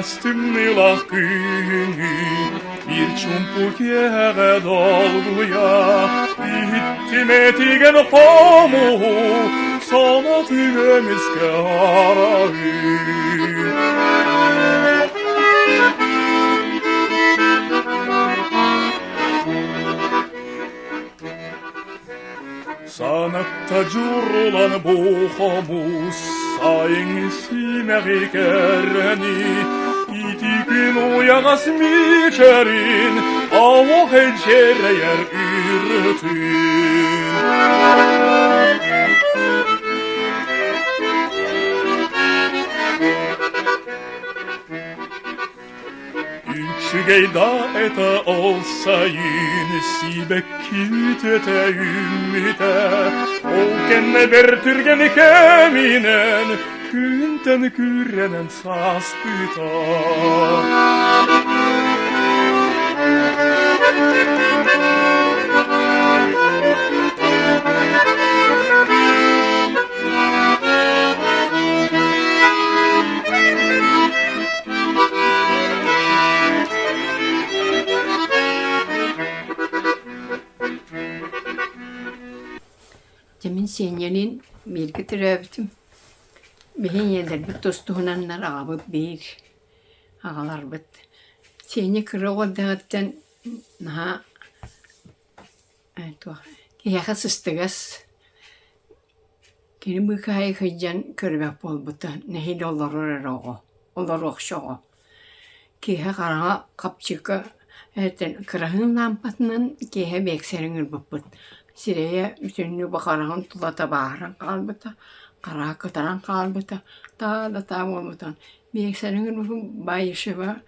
Сылаас тымныылаах күһүҥҥү биир чуумпу киэһэҕэ долгуйа иһиттим этигэн хомуһу санатын эмискэ арыы. Санатта дьурулан бу хомус сайын симэҕи кэрэни ити күн уйаҕас мичэрин олох элчэрэйэр үрүтүн. Үчүгэй да этэ ол сайын сибэкки үтүөтэ үүммүтэ, ол кэннэ бэртиргэн кэминэн күнтэн күрэнэн саспыта. Дьэ мин Сиэнньэлиин бииргэ төрөөбүтүм. Биһи ийэлэрбит тус-туһунаннар аҕабыт биир, аҕаларбыт. Сиэнньэ кыра оҕо эрдэҕиттэн наһаа туох киһиэхэ сыстыгас Кини быыкаайык сылдьан көрбөт буолбута, нэһиилэ олорор эрэ оҕо, олоруохча оҕо. Киэһэ хараҥа хапчыыка этэн кыраһыын лаампатынан киэһэ биэксэрин ыҥырбыппыт. Сирэйэ бүтүннүү бу хараҕын тулата бааһыран хаалбыта, хараҕа кытаран хаалбыта, таа да таа буолбута. Биэксэрин ыҥырбыппыт Баишева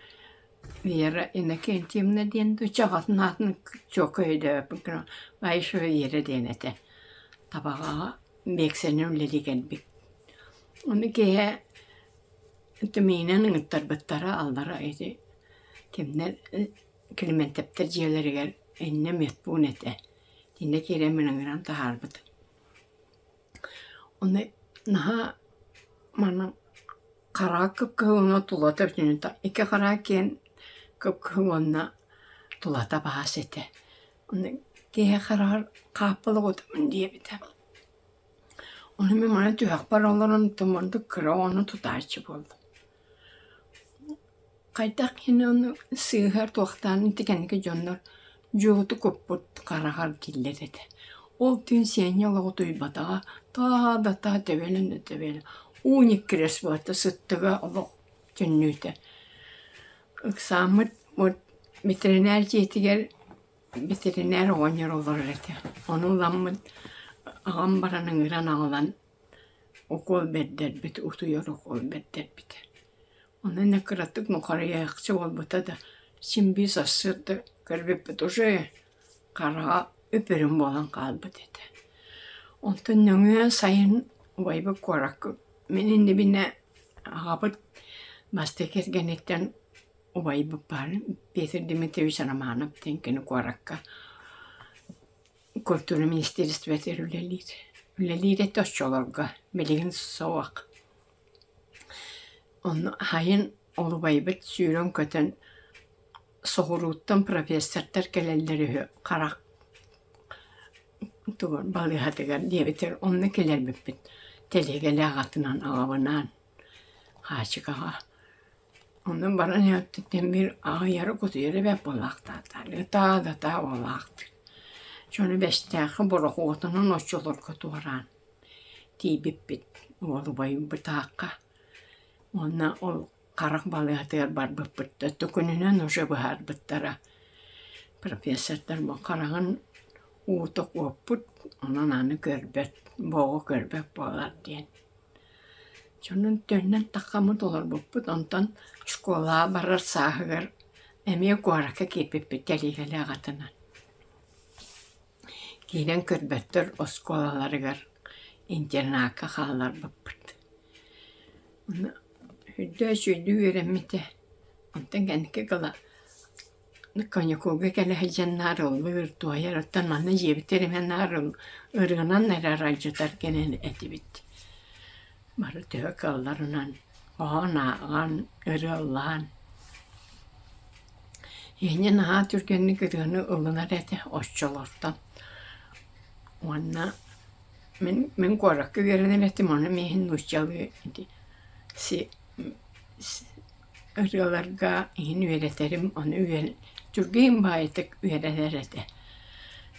Вера Иннокентьевна диэн дуу, аҕатын аатын чуолкай өйдөөбөппүн гына Баишева Вера диэн этэ. Табаҕаҕа биэксэнэн үлэлии кэлбит. Ону киэһэ тымыйынан ыҥыттарбыттара аллара ити кимнэр Климентептэр дьиэлэригэр иннэ медпуун этэ. Итиннэ киирэн мин ыҥыран таһаарбытым. Ону наһаа манан хараҕа кып-кыһыл уонна тулата бүтүннүү икки хараҕа киэн кып-кыһыл уонна тулата баас этэ. Ону киһи хараҕар хааппыла кутабын диэбитэ. Ону мин манан түһэхпэр олорон тумордук кыра оҕону тутааччы буоллум. Хайдах кини ону сыыһар туохтаан ити кэнники дьоннор дьуоту куппут хараҕар дииллэр этэ. Ол түүн Сеня олоҕу утуйбатаҕа, таа да таа төбөлөн да төбөлөн уу ньиккирэс буолта сыттыга олох төннүүтэ. Ыксааммыт вот ветеринар дьиэтигэр ветеринар оҕонньор олорор этэ. Ону ыламмыт аҕам баран ыҥыран аҕалан укуол бэрдэрбит, утуйар укуол бэрдэрбитэ. Онон кыратык нухарыйаахчы буолбута да, син биир сарсыарда көрбүппүт уже хараҕа үп-үрүҥ буолан хаалбыт этэ. Онтон нөҥүө сайын убайбыт куоракка мин иннибинэ аҕабыт бастакы кэргэниттэн убайбыт баар Петр Дмитриевич Романов диэн кини куоракка культура министиэристибэтигэр үлэлиир. Үлэлиир этэ оччолорго, билигин суох. Онно аһайын олубайбыт сүүрэн-көтөн соҕурууттан профессордар кэлэллэр үһү харах тугу балыыһатыгар диэбитигэр онно кэлэрбиппит тэлиэгэлээх атынан аҕабынаан хаачыкаҕа. Онно баран иһэттэн биир аҕыйары кутуйар эбээт буолаахтаата ытаа да ытаа буолаахтыыр. Дьону Бэстээххэ борохуотунан оччолорго туораан тиийбиппит уол убайым бытаахха уонна ол харах балыыһатыгар барбыппыт да төкүнүнэн уже быһаарбыттара профессордар бу хараҕын уута куоппут онон аны көрбөт буоҕу көрбөт буолар диэн Дьонун төннөн таххаммыт олорбуппут онтон школаҕа барар сааһыгар эмиэ куоракка киирбиппит тэлиэгэлээх атынан Киирэн көрбөттөр оскуолаларыгар интернакка хаалларбыппыт. Ону үрдэ үчүгэйдик үөрэммитэ. Онтон кэнники кыла каникулга кэлэ сылдьан наар ыллыыр, туойар, оттон манна дьиэбитигэр эмиэ наар ырыанан эрэ аралдьытар кэлэн этибит. Бары төһө кыалларынан. Хоһоон ааҕан, ырыалаан. Ийэ наһаа түргэнник ырыаны ылынар этэ оччолортон. Уонна мин мин куоракка үөрэнэр этим, ону миигин нууччалыы ити си ырыаларга иһин үөрэтэрим, ону үөрэ түргэн баайытык үөрэнэр этэ.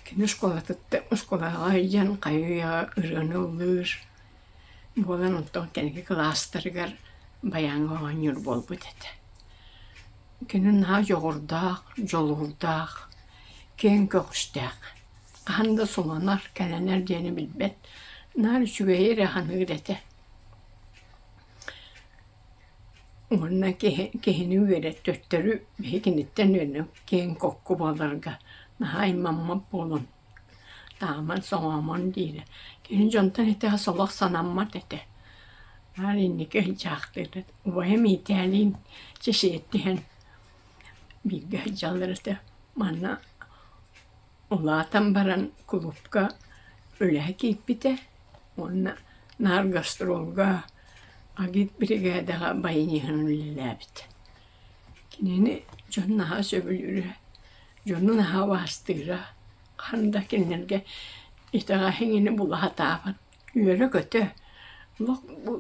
Кини школатыттан школаҕа сылдьан хайыы-үйэҕэ ырыаны ыллыыр буолан онтон кэнники кылаастарыгар баяҥҥа оонньуур буолбут этэ. Кини наһаа дьоҕурдаах, дьулуурдаах, киэҥ көҕүстээх, хаһан да суланар, кэлэнэр диэни билбэт, наар үчүгэйи эрэ саныыр этэ. Уонна киһи киһини үөрэт төттөрү биһи киниттэн үөрэнэн киэҥ кокку буоларга наһаа аймаммат буолан тааман соҥоомон диирэ. Кини дьонтон итэҕэс олох санаммат этэ. Наар инники сылдьаахтыыр этэ. Убайым Миитээлиин чэчиэттиһэн бииргэ сылдьаллар этэ. Манна Улаатан баран кулуупка үлэһэ киирбитэ уонна наар гастролга агитбиригээдэҕэ баяниһынан үлэлээбитэ. Кинини дьон наһаа сөбүлүүрэ, дьону наһаа убаастыыра, хаһан да кинилэргэ итэҕэһиҥини була сатаабат, үөрэ-көтө олох бу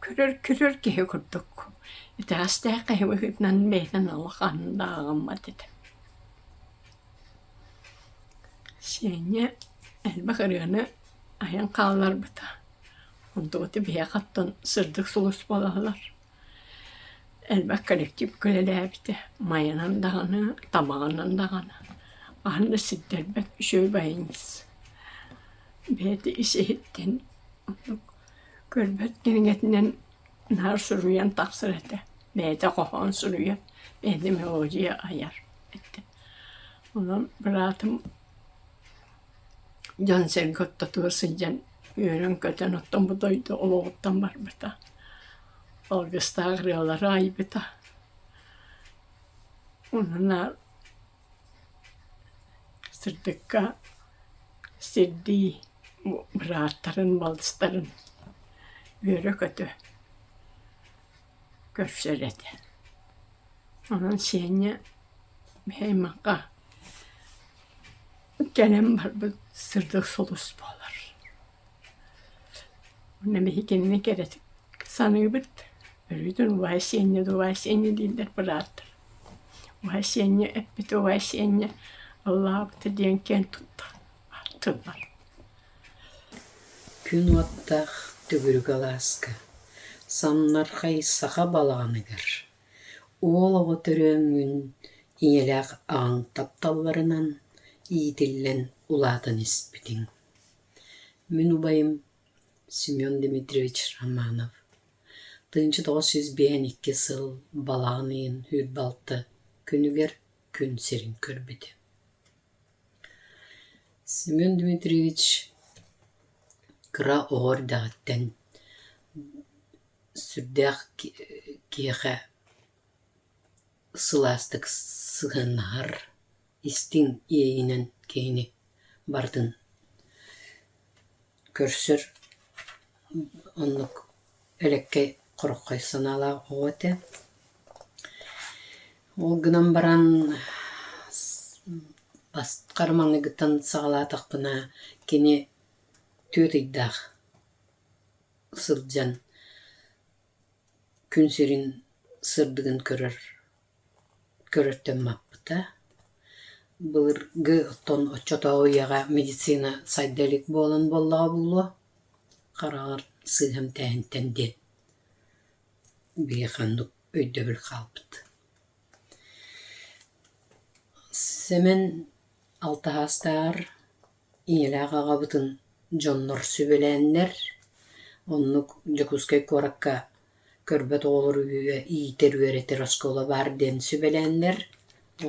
көрөр көрөр киһи курдук итэҕэстээх киһи быһыытынан бэйэтин олох хаһан да ааҕыммат этэ. Сиэнньэ элбэх ырыаны айан хаалларбыта, онтубут биһиэхэ оттон сырдык сулус буолаллар. Элбэх коллектив үлэлээбитэ, майанан даҕаны, табаҕынан даҕаны, хаһан да сирдэрбэт үчүгэй баянист. Бэйэтэ ис-иһиттэн оннук көрбөт кинигэтинэн наар суруйан тахсар этэ, бэйэтэ хоһоон суруйар, бэйэтэ мелодия айар этэ. Онон быраатым дьон-сэргэ ортотугар сылдьан үөрэн-көтөн оттон бу дойду олоҕуттан барбыта, алгыстаах ырыалары айбыта. Онно сырдыкка сирдии бырааттарын, балыстарын үөрэ-көтө көрсөр этэ. Онон Сеня аймахха кэлэн барбыт сырдык сулус буолар. Уонна биһи кинини кэрэтик саныыбыт. Өрүүтүн убай Сеня да убай Сеня дииллэр бырааттар. Убай Сеня эппитэ убай Сеня ыллаабыта диэн киэн тутта тыллар. Күн уоттаах төгүрүк алааска, самнархай саха балаҕаныгар Уол оҕо төрөөҥҥүн ийэлээх аҕаҥ тапталларынан иитиллэн улаатан испитиҥ. Мин убайым Семен Дмитриевич Романов 1952 сыл балаҕан ыйын 26 күнүгэр күн сирин көрбүтэ. Семен Дмитриевич кыра оҕо эрдэҕиттэн сүрдээх киһиэхэ сылаастык сыһыаннаһар, истиҥ иэйиинэн киһини барытын көрсөр оннук элэккэй, хороххой санаалаах оҕо этэ. Ол гынан баран хара маҥнайгыттан саҕалаатахпына кини 4 ыйдаах сылдьан күн сирин сырдыгын көрөр көрөртөн маппыта. Былыргы оттон оччотооҕу үйэҕэ медицина сайда илик буолан буоллаҕа буолуо, хараҕар сыыһа эмтээһинтэн диэн биһиэхэ оннук өйдөбүл хаалбыт. Сэмэн алтаһаастааҕар Ийэлээх аҕабытын дьоннор сүбэлээннэр, оннук Дьокуускай куоракка көрбөт оҕолору иитэр-үөрэтэр оскуола баар диэн сүбэлээннэр,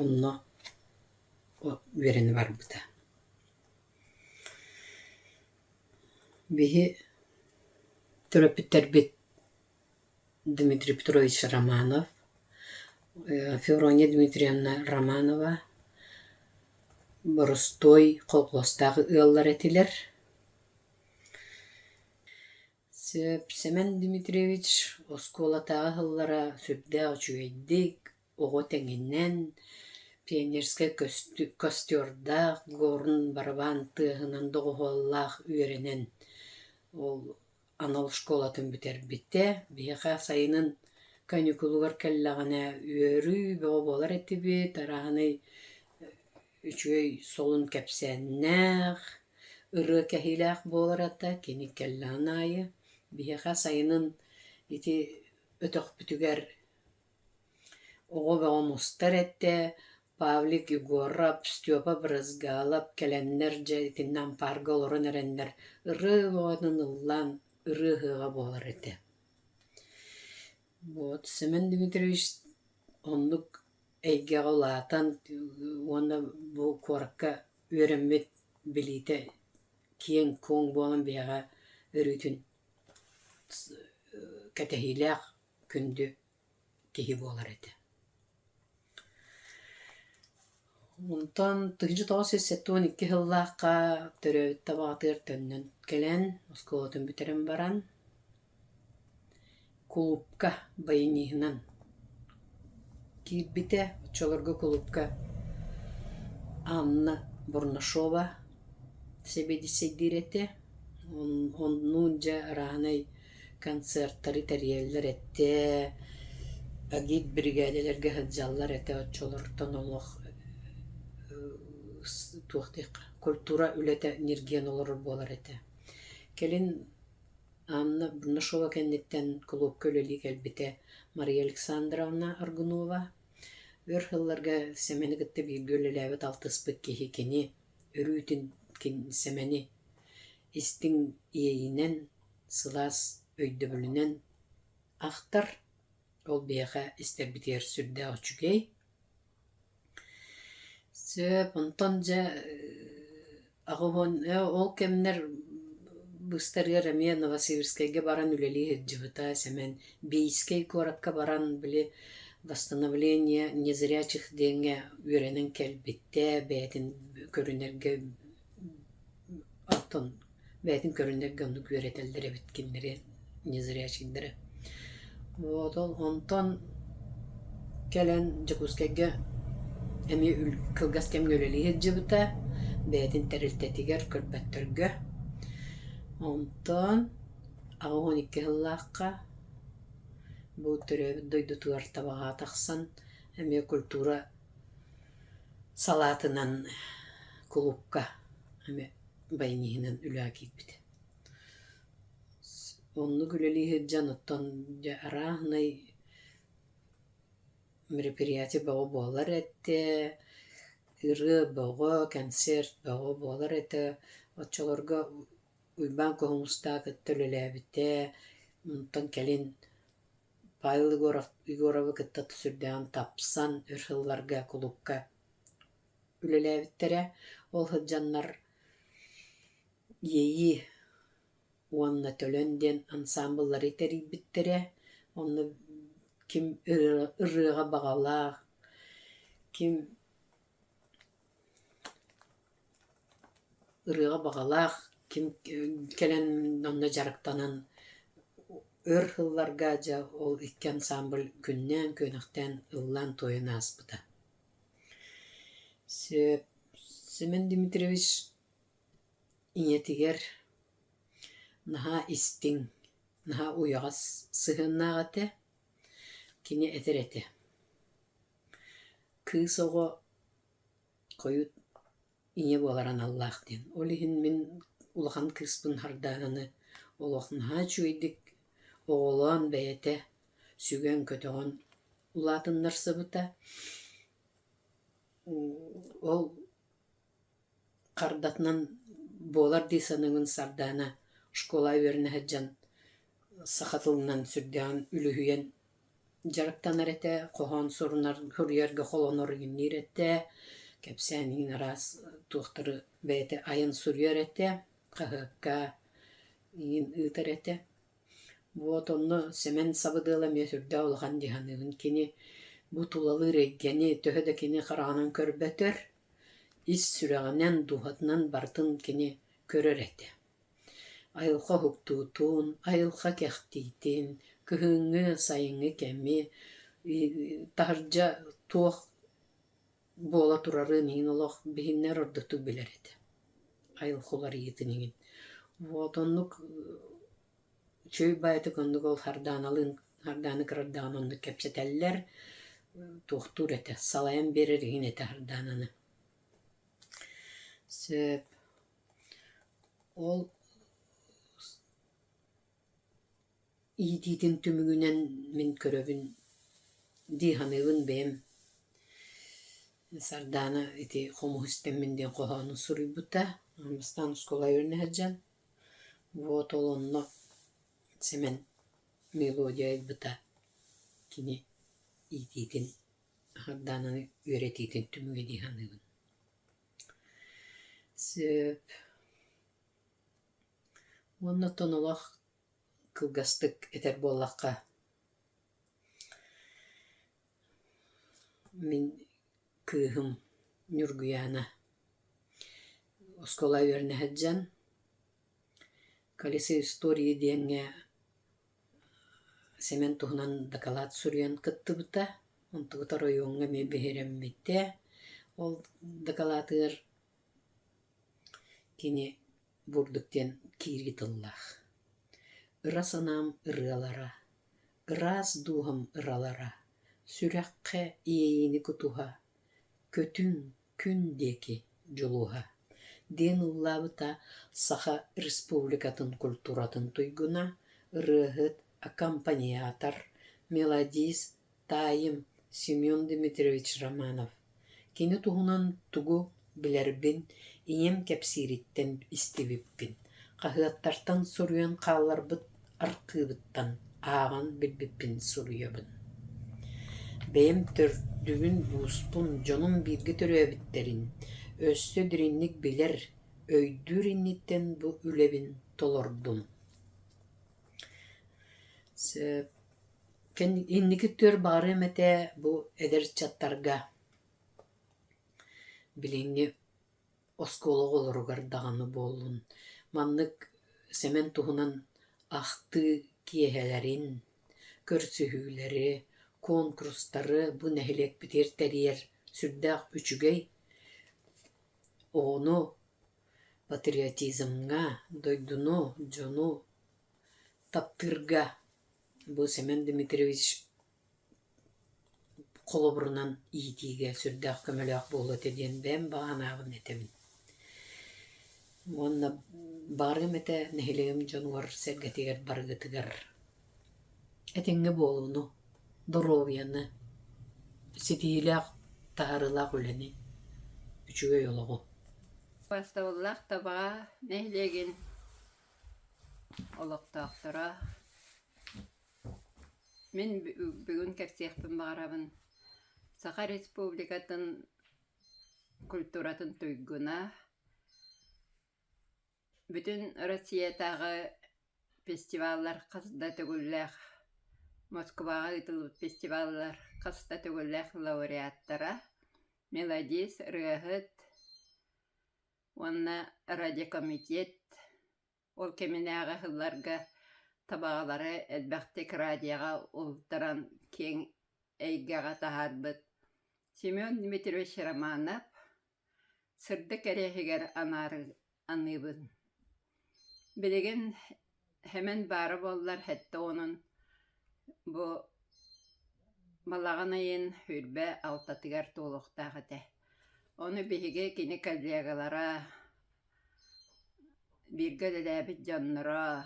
онно үөрэнэ барбыта. Биһи төрөппүттэрбит Дмитрий Петрович Романов, Феврония Дмитриевна Романова боростуой холкуостаах ыаллар этилэр. Сөп, Сэмэн Дмитриевич оскуолатааҕы сыллара сүрдээх үчүгэйдик, оҕо тэҥинэн, пионерскай костердаах, горн барабан тыаһынан доҕуһуоллаах үөрэнэн ол анал школатын бүтэрбитэ. Биһиэхэ сайынын каникулугар кэллэҕинэ үөрүү бөҕө буолар этибит, арааһынай үчүгэй солун кэпсээннээх, ырыа кэһиилээх буолар этэ кини кэллэҕин аайы. Биһиэхэ сайынын ити өтөхпүтүгэр оҕо бөҕө мустар этэ, Павлик Егоров, Степа Брызгалов кэлэннэр дьэ итиннэ ампаарга олорон эрэннэр ырыа бөҕөтүн ыллаан ырыа ыһыаҕа буолар этэ. Вот Семен Дмитриевич оннук эйгэҕэ улаатан уонна бу куоракка үөрэммит билиитэ киэҥ-куоҥ буолан биһиэхэ өрүүтүн кэтэһиилээх күндү киһи буолар этэ. Онтон 1972 сыллаахха төрөөбүт табаҕатыгар төннөн кэлэн, оскуолатын бүтэрэн баран, кулуупка баяниһынан киирбитэ. Оччолорго кулуупка Анна Бурнашова сэбиэдиссэйдиир этэ. Оннуун дьэ арааһынай концертары тэрийэллэр этэ, агит-биригээдэлэргэ сылдьаллар этэ оччолортон олох туох диэххэ культура үлэтэ ньиргийэн олорор буолар этэ. Кэлин Анна Бурнашова кэнниттэн кулуупка үлэлии кэлбитэ Мария Александровна Аргунова. Өр сылларга Сэмэни кытта бииргэ үлэлээбит алтыспыт киһи кини өрүүтүн Сэмэни истиҥ иэйиинэн, сылаас өйдөбүлүнэн ахтар. Ол биһиэхэ истэрбитигэр сүрдээх үчүгэй. Сөп, онтон дьэ 80 ол кэмнэр быстарыгар эмиэ Новосибирскайга баран үлэлии сылдьыбыта. Сэмэн Бийскэй куоракка баран били восстановление незрячих диэҥҥэ үөрэнэн кэлбитэ, бэйэтин көрүнэргэ оттон бэйэтин көрүнэргэ оннук үөрэтэллэр эбит кинилэри незрячийдары. Вот ол онтон кэлэн Дьокуускайга эмиэ кылгас кэмҥэ үлэлии сылдьыбыта, бэйэтин тэрилтэтигэр көрбөттөргө. Онтон 82 сыллаахха бу төрөөбүт дойдутугар Табаҕа тахсан эмиэ культура салаатынан кулуупка эмиэ баяниһынан үлэҕэ киирбитэ. Оннук үлэлии сылдьан оттон дьэ арааһынай мероприятие бөҕө буолар этэ, ырыа бөҕө, концерт бөҕө буолар этэ. Оччолорго Уйбаан Куһумустаах кытта үлэлээбитэ, онтон кэлин Павел Егоров Егоровы кытта сүрдээҕин тапсан өр сылларга кулуупка үлэлээбиттэрэ. Ол сылдьаннар Иэйии уонна Төлөн диэн ансаамбыллары тэрийбиттэрэ. Онно ким ырыаҕа баҕалаах, ким ырыаҕа баҕалаах, ким кэлэн онно дьарыктанан өр сылларга дьэ ол икки ансаамбыл күннээн-күөнэхтээн ыллаан-туойан ааспыта. Сөп Семен Дмитриевич ийэтигэр наһаа истиҥ, наһаа уйаҕас сыһыаннаах этэ. Кини этэр этэ: «Кыыс оҕо хойут ийэ буолар аналлаах» диэн. Ол иһин мин улахан кыыспын Хардаананы олох наһаа үчүгэйдик оҕолоон бэйэтэ сүгэн-көтөҕөн улаатыннарсыбыта. Ол хардатынан буолар дии саныыбын Сардаана школа үөрэнэ сылдьан саха тылынан сүрдээҕин үлүһүйэн дьарыктанар этэ, хоһоон сурунар, суруйарга холонор иҥниир этэ, кэпсээн иһин араас туохтары бэйэтэ айан суруйар этэ, хаһыакка иҥин ыытар этэ. Вот онно Сэмэн сабыдыала эмиэ сүрдээх улахан дии саныыбын. Кини бу тулалыыр эйгэни төһө да кини хараҕынан көрбөтөр, ис сүрэҕинэн, дууһатынан барытын кини көрөр этэ. Айылҕа уһуктуутун, айылҕа кэхтиитин, кыһыҥҥы, сайыҥҥы кэми, таһырдьа туох буола турарын иһин олох биһиннэр ордуктук билэр этэ. Айылҕа уларыйыытын иһин. Вот оннук үчүгэй баайытык оннук ол Сардааналыын Сардаана кырардаҕына оннук кэпсэтэллэр, туохтуур этэ, салайан биэрэр иһин этэ Сардаананы. Сөп. Ол иитиитин түмүгүнэн мин көрөбүн дии саныыбын бэйэм. Сардаана ити хомуһу истэммин диэн хоһоонун суруйбута. Бастаан оскуола үөрэнэ сылдьан. Вот ол онно Сэмэн мелодия айбыта кини иитиитин Сардаананы үөрэтиитин түмүгэ дии саныыбын. Сөп. Уонна оттон олох кылгастык этэр буоллахха, мин кыыһым Ньургуйаана оскуола үөрэнэ сылдьан «Колесо истории» диэҥҥэ Сэмэн туһунан дакылаат суруйан кыттыбыта, онтубут оройуоҥҥа эмиэ биһирэммитэ. Ол дакылаатыгар кини бурдук диэн киирии тыллаах: «Ыра санаам ырыалара, ыраас дууһам ыралара, сүрэххэ иэйиини кутуһа, көтүҥ күн диэки дьулуһа» диэн ыллаабыта Саха Республикатын культуратын туйгуна, ырыаһыт, аккомпаниатор, мелодист, таайым Семен Дмитриевич Романов. Кини туһунан тугу билэрбин ийэм кэпсиириттэн истибиппин, хаһыаттартан суруйан хаалларбыт архыыбыттан ааҕан билбиппин суруйабын. Бэйэм төрдүбүн-ууспун, дьонум бииргэ төрөөбүттэрин өссө дириҥник билэр, өйдүүр инниттэн бу үлэбин толордум. Сөп. Инники өттүгэр баҕарыам этэ бу эдэр ыччаттарга билиҥҥи оскуола оҕолоругар даҕаны буоллун, маннык Сэмэн туһунан ахтыы киэһэлэрин, көрсүһүүлэри, куонкурустары бу нэһилиэкпитигэр тэрийэр сүрдээх үчүгэй. Оҕону патриотизмҥа, дойдуну, дьону таптыырга бу Семен Дмитриевич холобурунан иитиигэ сүрдээх көмөлөөх буолуо этэ диэн бэйэм баҕа санаабын этэбин. Уонна баҕарыам этэ нэһилиэгим дьонугар-сэргэтигэр барыгытыгар этэҥҥэ буолууну, доруобуйаны, ситиһиилээх, таһаарыылаах үлэни, үчүгэй олоҕу. Бастабыллаах Табаҕа нэһилиэгин олохтоохторо Мин бүгүн кэпсиэхпин баҕарабын Саха Республикатын культуратын туйгуна, бүтүн Россиятааҕы фестиваллар хас да төгүллээх Москваҕа ыытыллыбыт фестиваллар хас да төгүллээх лауреаттара, мелодист, ырыаһыт уонна радиокомитет Ол кэминээҕи сылларга табаҕалары элбэхтик радиоҕа уһултаран киэҥ эйгэҕэ таһаарбыт Семен Дмитриевич Романов сырдык кэриэһигэр аныыбын. Билигин Сэмэн баара буоллар 70-ун бу балаҕан ыйын 26-тыгар туолуохтаах этэ. Ону биһиги кини коллегалара Бииргэ үлэлээбит дьонноро,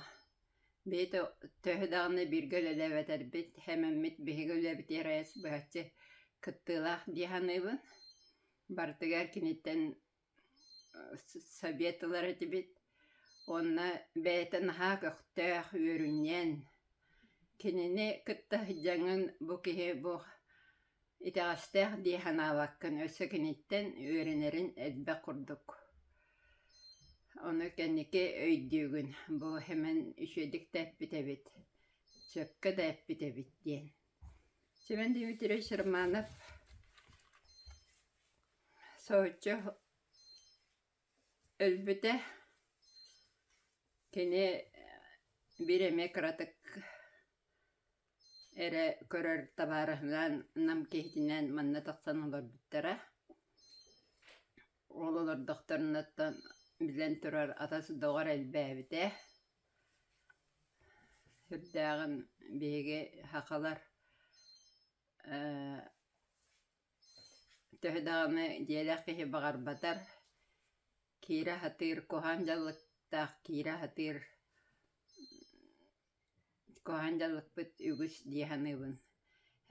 бэйэтэ төһө даҕаны бииргэ үлэлээбэтэрбит, эмэммит биһиги үлэбитигэр быһаччы кыттыылаах дии саныыбын. Барытыгар киниттэн совет ылар этибит уонна бэйэтэ наһаа көхтөөх, үөрүнньэҥ. Кинини кытта сылдьаҥҥын бу киһи бу Итэҕэстээх дии санаабаккын, өссө киниттэн үөрэнэрин элбэх курдук. Ону кэнники өйдүүгүн, бу Сэмэн үчүгэйдик да эппит эбит, сөпкө да эппит эбит диэн. Семен Дмитриевич Романов соһуччу өлбүтэ. Кини биир эмиэ кыратык эрэ көрөр табаарыһынаан Нам киһитинээн манна тахсан олорбуттара. Ол олордохторуттан билэн турар атас доҕор элбээбитэ. Сүрдээҕин биһиги сахалар төһө даҕаны дьиэлээх киһи баҕарбатар, киирэ сатыыр куһаҕан дьаллыктаах киирэ сатыыр куһаҕан дьаллыкпыт үгүс дии саныыбын.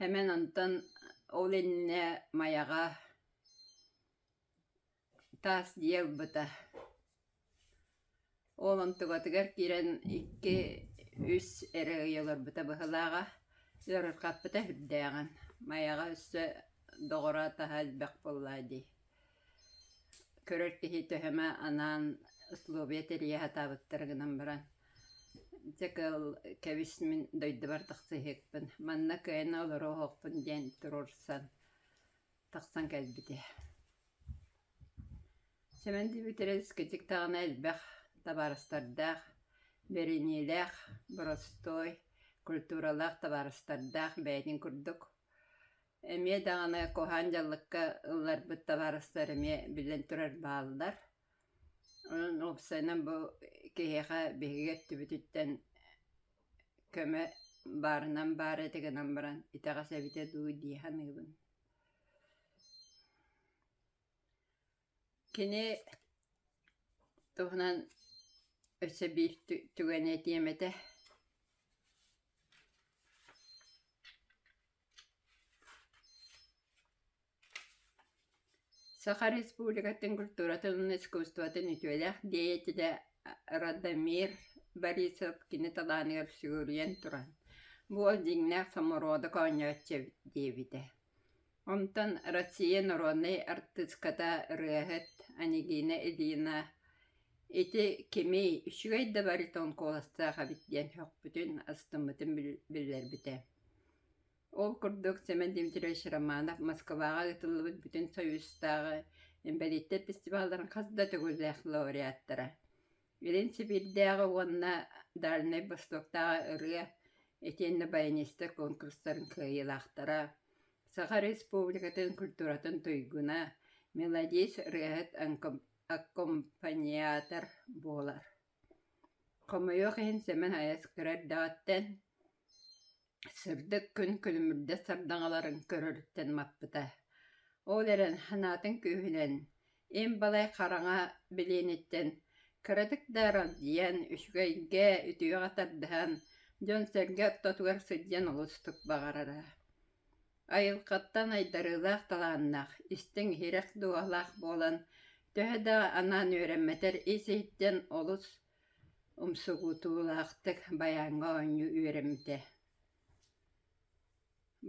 Эмэн онтон ол иннинэ Майаҕа таас дьиэ ылбыта. Ол онтугатыгар киирэн икки, үс эрэ ый олорбута быһыылааҕа, ыарырҕаппыта сүрдээҕин. Майаҕа өссө доҕоро атаһа элбэх буоллаҕа дии. Көрөр киһи төһө эмэ анаан условия тэрийэ сатаабыттара гынан баран, дьэ кыал кэбис мин дойдубар тахсыһыахпын, манна кыайан олоруоһуохпун диэн туруорсан тахсан кэлбитэ. Сэмэн Дмитриевич кырдьык даҕаны элбэх табаарыстардаах, бэриниилээх, боростуой, культуралаах табаарыстардаах бэйэтин курдук. Эмиэ даҕаны куһаҕан дьаллыкка ылларбыт табаарыстар эмиэ биллэн турар бааллар. Онон уопсайынан бу киһиэхэ биһиги өттүбүтүттэн көмө баарынан баар этэ гынан баран итэҕэс эбитэ дуу дии саныыбын. Кини туһунан өссө биир түгэни этиэм этэ. Саха Республикатын культуратын уонна искусствотын үтүөлээх деятелэ Радомир Борисов кини талааныгар сүгүрүйэн туран, бу уол дьиҥнээх самородок оонньооччу эбит диэбитэ. Онтон Россия народнай артыыската, ырыаһыт Анегина Ильина ити кимий, үчүгэй да баритон куоластаах эбит диэн сөхпүтүн, астыммытын биллэрбитэ. Ол курдук Семен Дмитриевич Романов Москваҕа ыытыллыбыт Бүтүн Союзтааҕы инбэлииттэр фестивалларын хас да төгүллээх лауреаттара. Илин Сибиирдээҕи уонна Дальнай Востоктааҕы ырыа итиэннэ баянистар конкурстарын кыайыылаахтара, Саха Республикатын культуратын туйгуна, мелодист, ырыаһыт, аккомпаниатор буолар. Хомойуох иһин Сэмэн Айас кыра эрдэҕиттэн Сырдык күн күлүмүрдэс сардаҥаларын көрөрүттэн маппыта. Ол эрэн санаатын күүһүнэн, им балай хараҥа билиэниттэн кыратык да аралдьыйан, үчүгэйгэ, үтүөҕэ тардыһан, дьон-сэргэ ортотугар сылдьан олустук баҕарара. Айылҕаттан айдарыылаах талааннаах, истиҥ-иһирэх дууһалаах буолан, төһө да анаан үөрэммэтэр ис-иһиттэн олус Умсугутуулаахтык байааҥҥа оонньуу үөрэммитэ.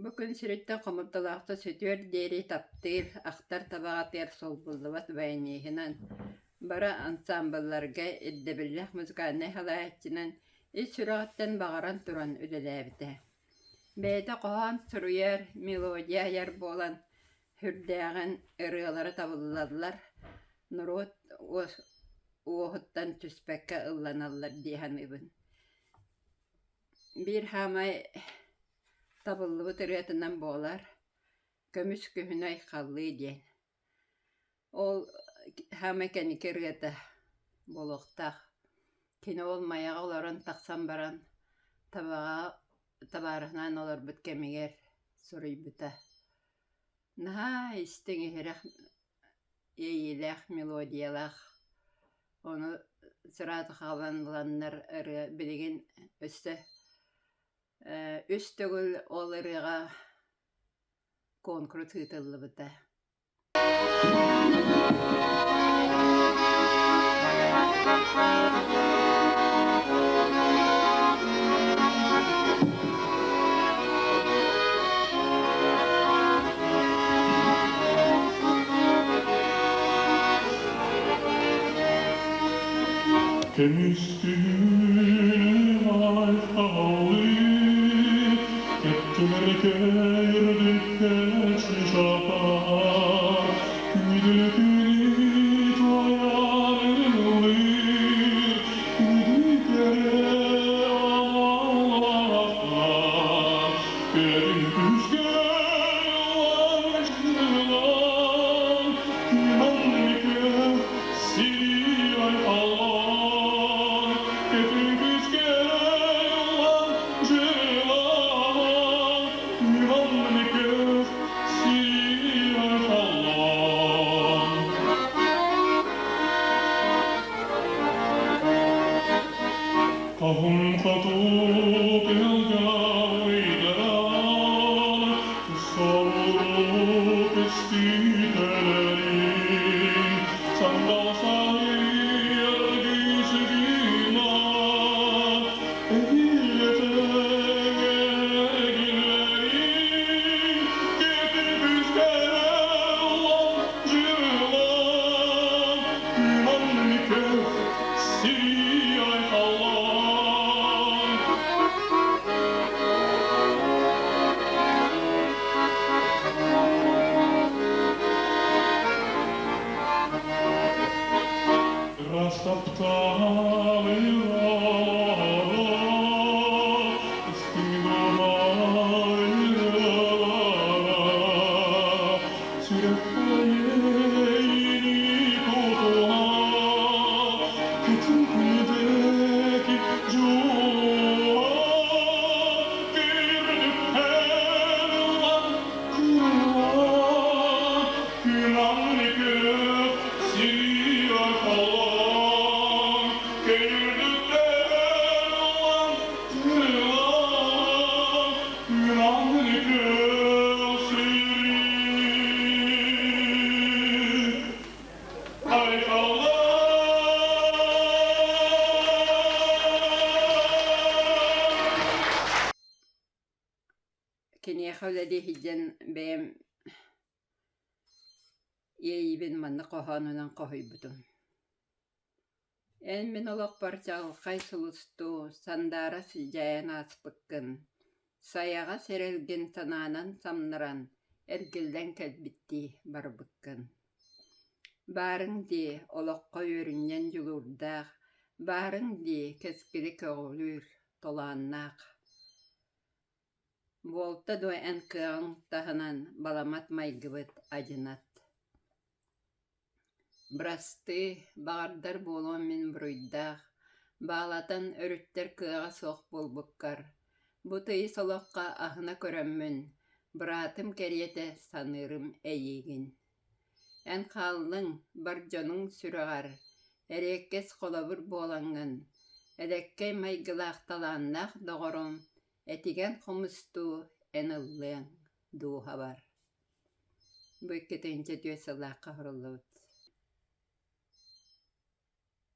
Бу күн сириттэн хомолтолоохтук сүтүөр диэри таптыыр, ахтар табаҕатыгар солбуллубат баяниһынан, бары ансаамбылларга ирдэбиллээх музыкальнай салайааччынан ис сүрэҕиттэн баҕаран туран үлэлээбитэ. Бэйэтэ хоһоон суруйар, мелодия айар буолан, сүрдээҕин ырыалара табыллаллар, норуот уоһуттан түспэккэ ылланаллар дии саныыбын. Биир саамай табыллыбыт ырыатынан буолар «Көмүс күһүнү айхаллыы» диэн. Ол саамай кэнники ырыата буолуохтаах. Кини ол Майаҕа олорон тахсан баран табаҕа табаарыһынаан олорбут кэмигэр суруйбута. Наһаа истиҥ иһирэх иэйиилээх мелодиялаах, ону сразу хаалан ыланнар ырыа билигин өссө үс төгүл ол ырыаҕа куонкурус ыытыллыбыта. Көмүс күнүм айхаллыы, Кэптилэр кэрдиккэ чычаахтар, Күндү күнү туойар ыллыыр, Күндү Киниэхэ үлэлии сылдьан бэйэм иэйиибин маннык хоһоонунан хоһуйбутум Эн мин олохпор чаҕылхай сулустуу сандаара сыдьаайан ааспыккын, сайаҕас эрэлгин санаанан самнаран, эргиллэн кэлбиттии барбыккын. Баарыҥ дии олоххо үөрүнньэҥ дьулуурдаах, баарыҥ дии кэскили көҕүлүүр толоонноох. Буолта дуо эн кыаҕыҥ таһынан баламат майгыбыт адьынат Бырастыы, баҕардар буолуом мин буруйдаах, баалатан өрүттэр кыаҕа суох буолбуккар, бу тыйыс олоххо аһына көрөммүн, быраатым кэриэтэ саныырым эйиигин. Эн хааллыҥ бар дьонуҥ сүрэҕэр, эриэккэс холобур буолаҥҥын, элэккэй майгылаах талааннаах доҕорум, этигэн хомустуу эн ыллыаҥ дууһабар. Бу 2004 сыллаахха оһоруллубут.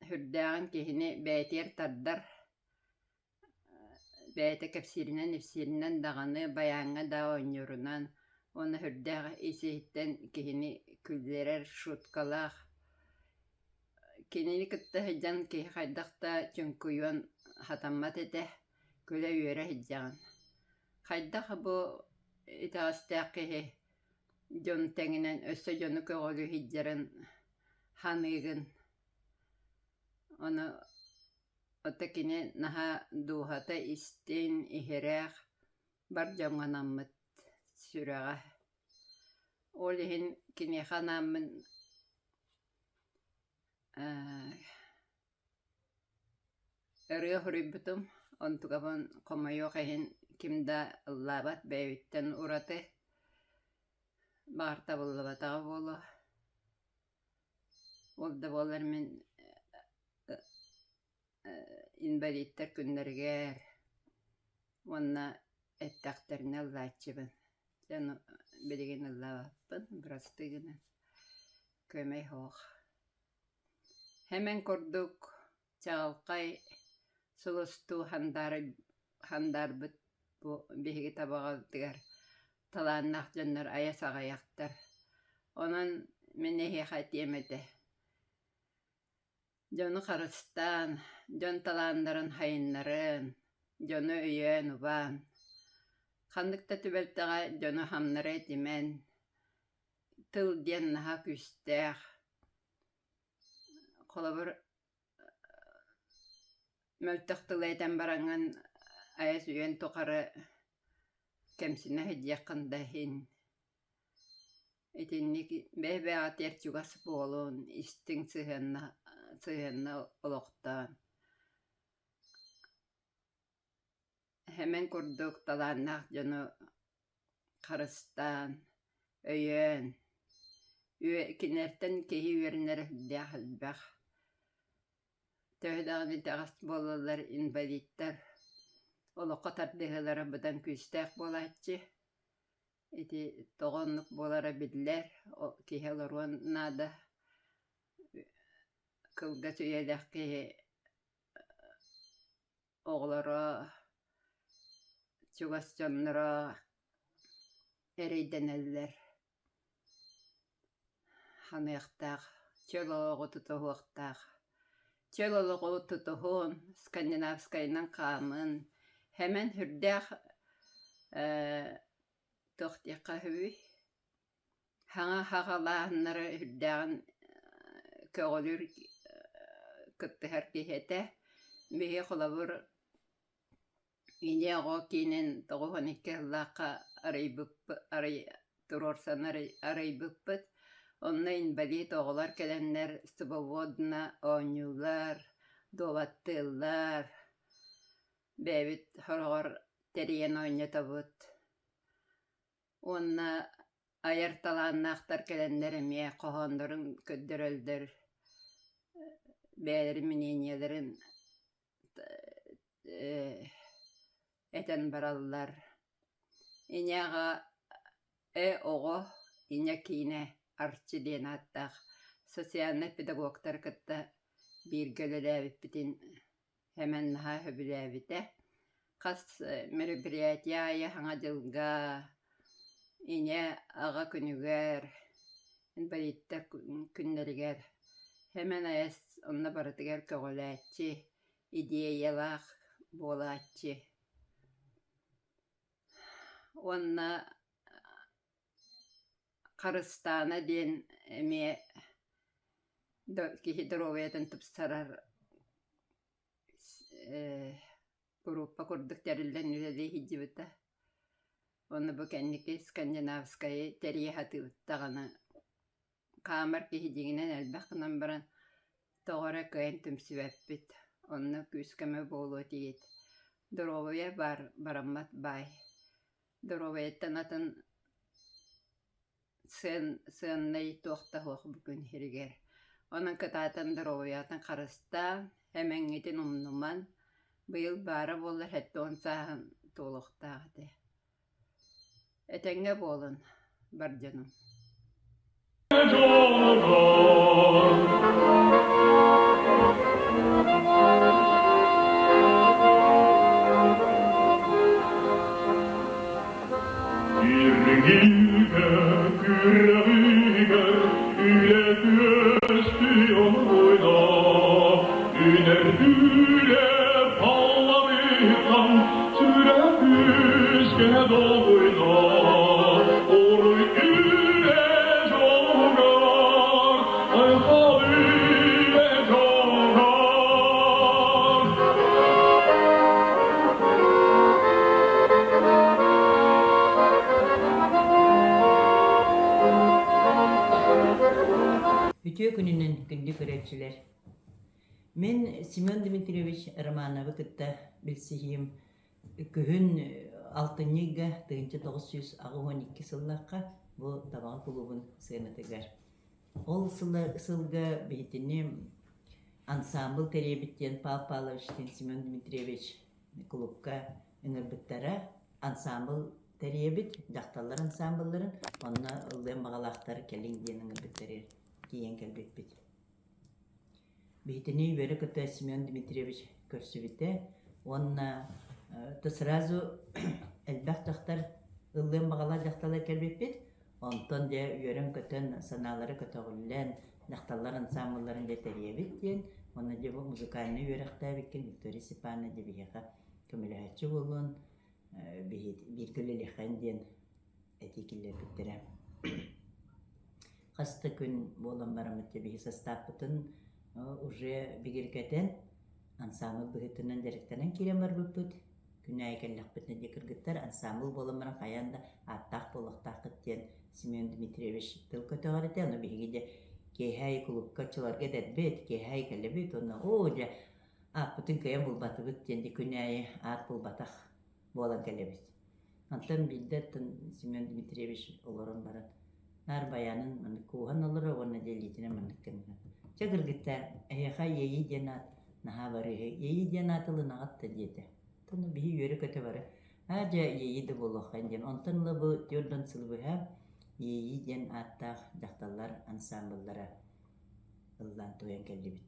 Сүрдээҕин киһини бэйэтигэр тардар, бэйэтэ кэпсииринэн-ипсииринэн даҕаны, байааҥҥа да оонньуурунан уонна сүрдээх ис-иһиттэн киһини күллэрэр шуткалаах. Кинини кытта сылдьан киһи хайдах да чуҥкуйуон сатаммат этэ, күлэ-үөрэ сылдьаҕын. Хайдах бу итэҕэстээх киһи дьон тэҥинэн өссө дьону көҕүлүү сылдьарын саныыгын. Ону ото кини наһаа дууһата истиҥ, иһирэх, бар дьоҥҥо анаммыт сүрэҕэ. Ол иһин киниэхэ анааммын Ырыа суруйбутум, онтукабын хомойуох иһин ким да ыллаабат бэйэбиттэн ураты, баҕар табыллыбатаҕа буолуо. Ол да буоллар мин инбэлииттэр күннэригэр уонна эттэхтэринэ ыллааччыбын. Дьэ ону билигин ыллаабаппын, бырастыы гынан, көмөй суох. Хэмэн курдук чаҕылхай сулустуу хандаарбыт бу биһиги табаҕабытыгар талааннаах дьоннор айа саҕайахтар. Онон мин эһиэхэ этиэм этэ: дьону харыстаан, дьон талааннарын сайыннарын, дьону өйөөн-убаан, ханнык да түбэлтэҕэ дьону хамнара этимэн, тыл диэн наһаа күүстээх. Холобур, мөлтөх тылы этэн бараҥҥын айас үйэн тухары кэмсинэ сылдьыаххын да иһин итинник бэйэ-бэйэҕитигэр чугас буолун, истиҥ сыһыанна сыһыанна олохтоон Хэмэн курдук талааннаах дьону харыстаан, өйөөн, кинилэртэн киһи үөрэнэрэ сүрдээх элбэх. Төһө даҕаны итэҕэс буолаллар инвалидтар олоххо тардыһыылара быдан күүстээх буолааччы. Ити тоҕо оннук буолара биллэр, киһи олоруон наада. Кылгас үйэлээх киһи оҕолоро, чугас дьонноро эрэйдэнэллэр. Ханыахтаах, чөл олоҕу тутуһуохтаах. Чөл олоҕу тутуһун, скандинавскайынан хаамын, хэмэн сүрдээх ээ туох диэххэ үһүбүй Саҥа саҕалааһыннары үрдээҕин көҕүлүүр кыттыһар киһи этэ. Биһиги холобур Ийэ оҕо киинин 92 сыллаахха арыйбыппыт туруорсан арыйбыппыт. Онно инбэлиит оҕолор кэлэннэр свободно оонньууллар, дуобаттыыллар, бэйэбит сороҕор тэрийэн оонньотобут. Уонна айар талааннаахтар кэлэннэр эмиэ хоһооннорун көрдөрөллөр, бэйэлэрин мнениелэрин этэн бараллар. Ийэ аҕа э оҕо, ийэ киинэ Арчы диэн ааттаах социальнай педагогтары кытта бииргэ үлэлээбиппитин Эмэн наһаа сөбүлээбитэ. Хас мероприятие аайы Саҥа дьылга, Ийэ, Аҕа күнүгэр, инбэлииттэр күннэригэр Эмэн айас онно барытыгар көҕүлээччи, идеялаах буолааччы. Уонна Харыстаана диэн эмиэ киһи доруобуйатын тупсарар группа курдук тэриллэн үлэлии сылдьыбыта. Уонна бу кэнники скандинавскайы тэрийэ сатыыбыт даҕаны хаамар киһи дьиҥинэн элбэх гынан баран тоҕо эрэ кыайан түмсүбэппит. Онно күүс-көмө буолуо этигит. Доруобуйа баар бараммат баай. Доруобуйаттан атын сыаннай туох да суох бу күн сиригэр. Онон кытаатан доруобуйаҕытын харыстаан, эмэҥҥитин умнуман, быйыл баара буоллар 70 сааһын туолуохтаах этэ. Этэҥҥэ буолун, бар дьонум. Иргигэ күрэҕигэр үлэ күөстүү оройдо, Үнэрдүүлэ палларыттан сүрэ күүскэ долгуйда. Оруй үлэ дьолугар, айхал үлэ дьолугар. Үтүө күнүнэн күндү көрөөччүлэр! Мин Семен Дмитриевич Романовы кытта билсиһиим күһүн алтынньы ыйга 1982 сыллаахха бу Табаҕа кулуубун сыанатыгар. Ол сылга биһитини ансаамбыл тэрийэбит диэн Павел Павловичтыын Семен Дмитриевич кулуупка ыҥырбыттара. Ансаамбыл тэрийэбит, дьахталлар ансаамбылларын, онно ыллыан баҕалаахтар кэлиҥ диэн ыҥырбыттарыгар тиийэн кэлбиппит. Биһитини үөрэ-көтө Семен Дмитриевич көрсүбүтэ уонна то сразу элбэх дьахтар ыллыан баҕалаах дьахталлар кэлбиппит. Онтон дьэ үөрэн-көтөн, санаалара көтөҕүллэн, дьахталлар ансаамбылларын дьэ тэрийэбит диэн, уонна дьэ бу музыкальнай үөрэхтээбиккин Виктория Степановна дьэ биһиэхэ көмөлөһөөччү буолуон, бииргэ үлэлиэххин диэн этии киллэрбиттэрэ. Хас да күн буолан бараммыт дьэ биһи састааппытын уже бигэргэтэн, ансаамбыл быһыытынан дьарыктанан киирэн барбыппыт. Күн аайы кэллэхпитинэ дьэ кыргыттар ансаамбыл буолан баран хайаан да ааттаах буолуохтааххыт диэн Семен Дмитриевич тыл көтөҕөр этэ. Ону биһиги дьэ киэһэ аайы кулуупка оччолорго эдэрбит, киэһэ аайы кэлэбит уонна оо дьэ ааппытын кыайан булбатыбыт диэн дьэ күн аайы аат булбатах буолан кэлэбит. Онтон биирдэ оттон Семен Дмитриевич олорон баран наар байаанын маннык кууһан олорор уонна дьэ илиитинэн маннык гынна. Чэ кыргыттар, эһиэхэ иэйии диэн аат. Наһаа барыыһы Иэйии диэн ааты ылынаҕыт да диэтэ. Ону биһи үөрэ-көтө бары аа дьэ Иэйии да буолуоххайын диэн. Онтон ыла бу 40 сыл быһа Иэйии диэн ааттаах дьахталлар ансаамбыллара ыллаан туойан кэллибит.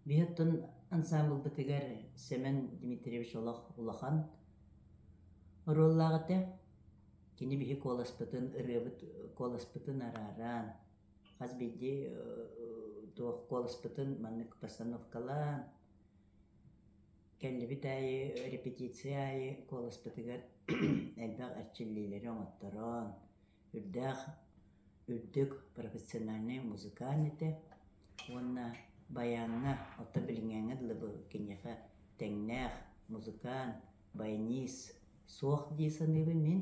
Биһи оттон ансаамбылбытыгар Сэмэн Дмитриевич олох улахан оруоллаах этэ. Кини биһи куоласпытын, ырыабыт куоласпытын арааран, хас биирдии туох куоласпытын маннык постановкалаан, кэллибит аайы репетиция аайы куоласпытыгар элбэх эрчиллиилэри оҥотторон, үрдээх үрдүк профессиональнай музыкант этэ уонна баяҥҥа, оттон билиҥҥээҥҥэ дылы бу киниэхэ тэҥнээх музыкант, баянист суох дии саныыбын мин.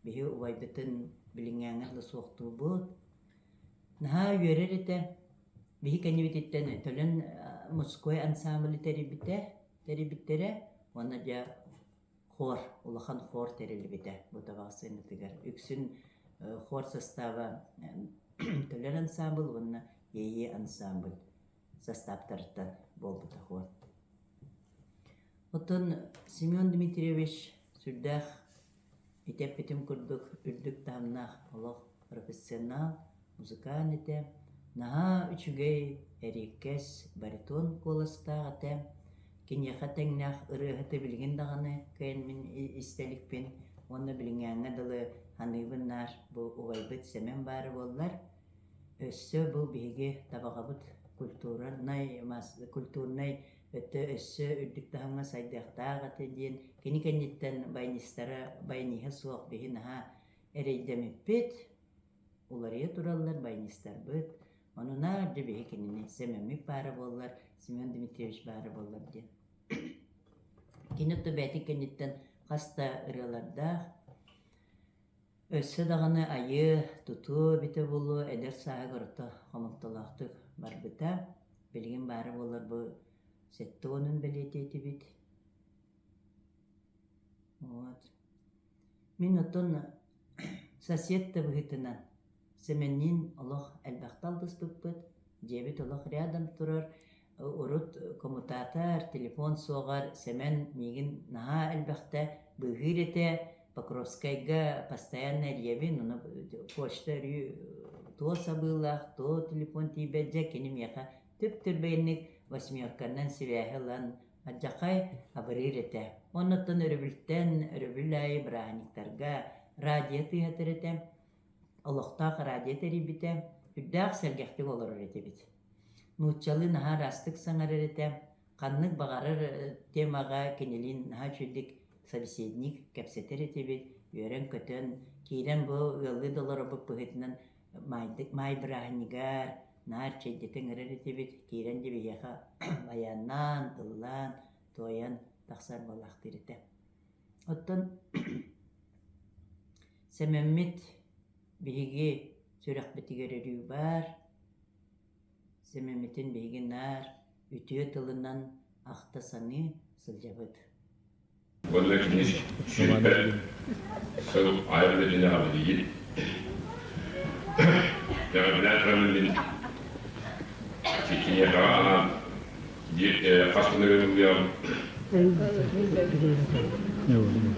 Биһи убайбытын билиҥҥээҥҥэ дылы суохтуубут. Наһаа үөрэр этэ. Биһи кэннибититтэн Төлөн мужской ансамблы тэрийбитэ, тэрийбиттэрэ уонна дьэ хор, улахан хор тэриллибитэ бу табаҕа сыанатыгар. Үксүн хор састааба Төлөр ансамбль уонна Иэйии ансамбль састааптарыттан буолбута хор. Оттон Семен Дмитриевич сүрдээх ити эппитим курдук үрдүк таһымнаах олох профессионал, музыкант этэ, наһаа үчүгэй, эриэккэс баритон куоластаах этэ. Киниэхэ тэҥнээх ырыаһыты билигин даҕаны кыайан мин истэ иликпин уонна билиҥҥээҥҥэ дылы саныыбын наар бу убайбыт Сэмэн баара буоллар, өссө бу биһиги Табаҕабыт культурнай, культурнай өттө өссө үрдүк таһымҥа сайдыахтаах этэ диэн кини кэнниттэн баянистара баяниһа суох биһи наһаа эрэйдэммиппит, уларыйа тураллар баянистарбыт. Ону наар дьэ биһи кинини Сэмэммит баара буоллар, Семен Дмитриевич баара буоллар диэн. Кини оттон бэйэтин кэнниттэн хас да ырыалардаах. Өссө даҕаны айыы, тутуу эбитэ буолуо, эдэр сааһыгар орто хомолтолоохтук барбыта. Билигин баара буоллар бу 70-ун бэлиэтиэтибит. Вот. Мин оттон сосед да быһыытынан Сэмэнниин олох элбэхтэ алтыспыппыт, дьиэбит олох рядом турар, урут коммутатор, телефон суоҕар Сэмэн миигин наһаа элбэхтэ быыһыыр этэ, Покровскайга постоянно эрийэбин, ону почта өрүү туо сабыылаах, туо телефон тиийбэт дьэ кини миэхэ түп-түрбэйинник восьмерканан сибээһи ылан Алдьархай абырыыр этэ. Оннуттан өрөбүлтэн өрөбүл аайы бырааһынньыктарга Радио тыаһатар этэ, олохтоох радио тэрийбитэ, үрдээх сэргэхтик олорор этибит. Нууччалыы наһаа ыраастык саҥарар этэ, ханнык баҕарар темаҕа кинилиин наһаа үчүгүйдик собеседник кэпсэтэр этибит, үөрэн-көтөн, киирэн бу ыаллыы да олорорбут быһыытынан маайдык маай бырааһынньыгар наар чэйдэтэ ыҥырар этибит, киирэн дьэ биһиэхэ байааннаан, ыллаан, туойан тахсар буолаахтыыр этэ. Оттон Сэмэммит биһиги сүрэхпитигэр өрүү баар, Сэмэммитин биһиги наар үтүө тылынан ахта-саныы сылдьабыт. Уонна кини сүүрбэ сыл айар үлэтинээҕи билигин Тэҕэбинээн тураммын мин киниэхэҕэ анаан биир хас күн ылыам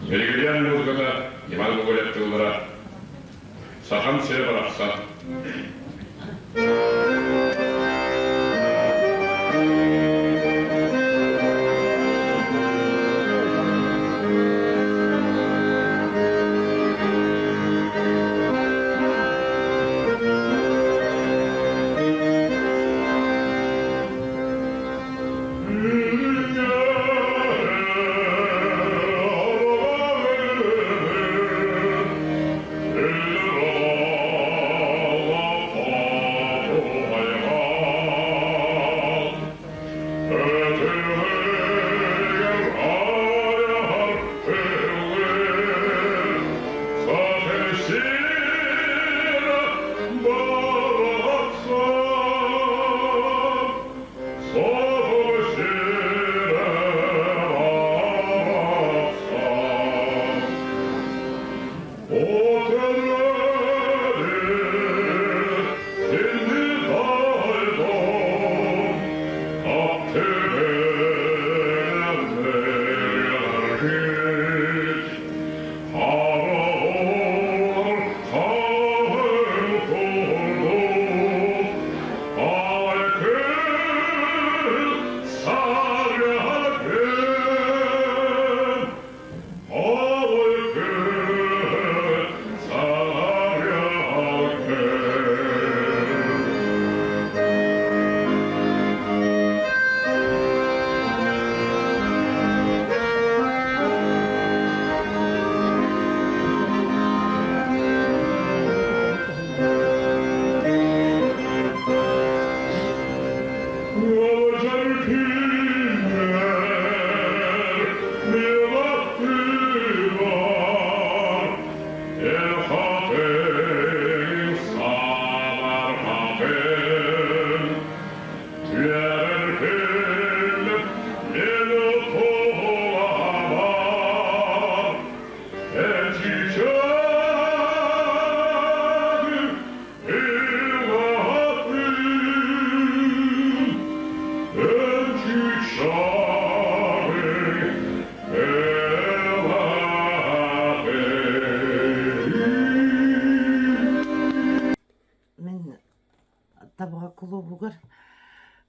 Регулярный музыката Иван Гоголев тыллара Сахам сирэ барахсан Мин Табаҕа кулуубугар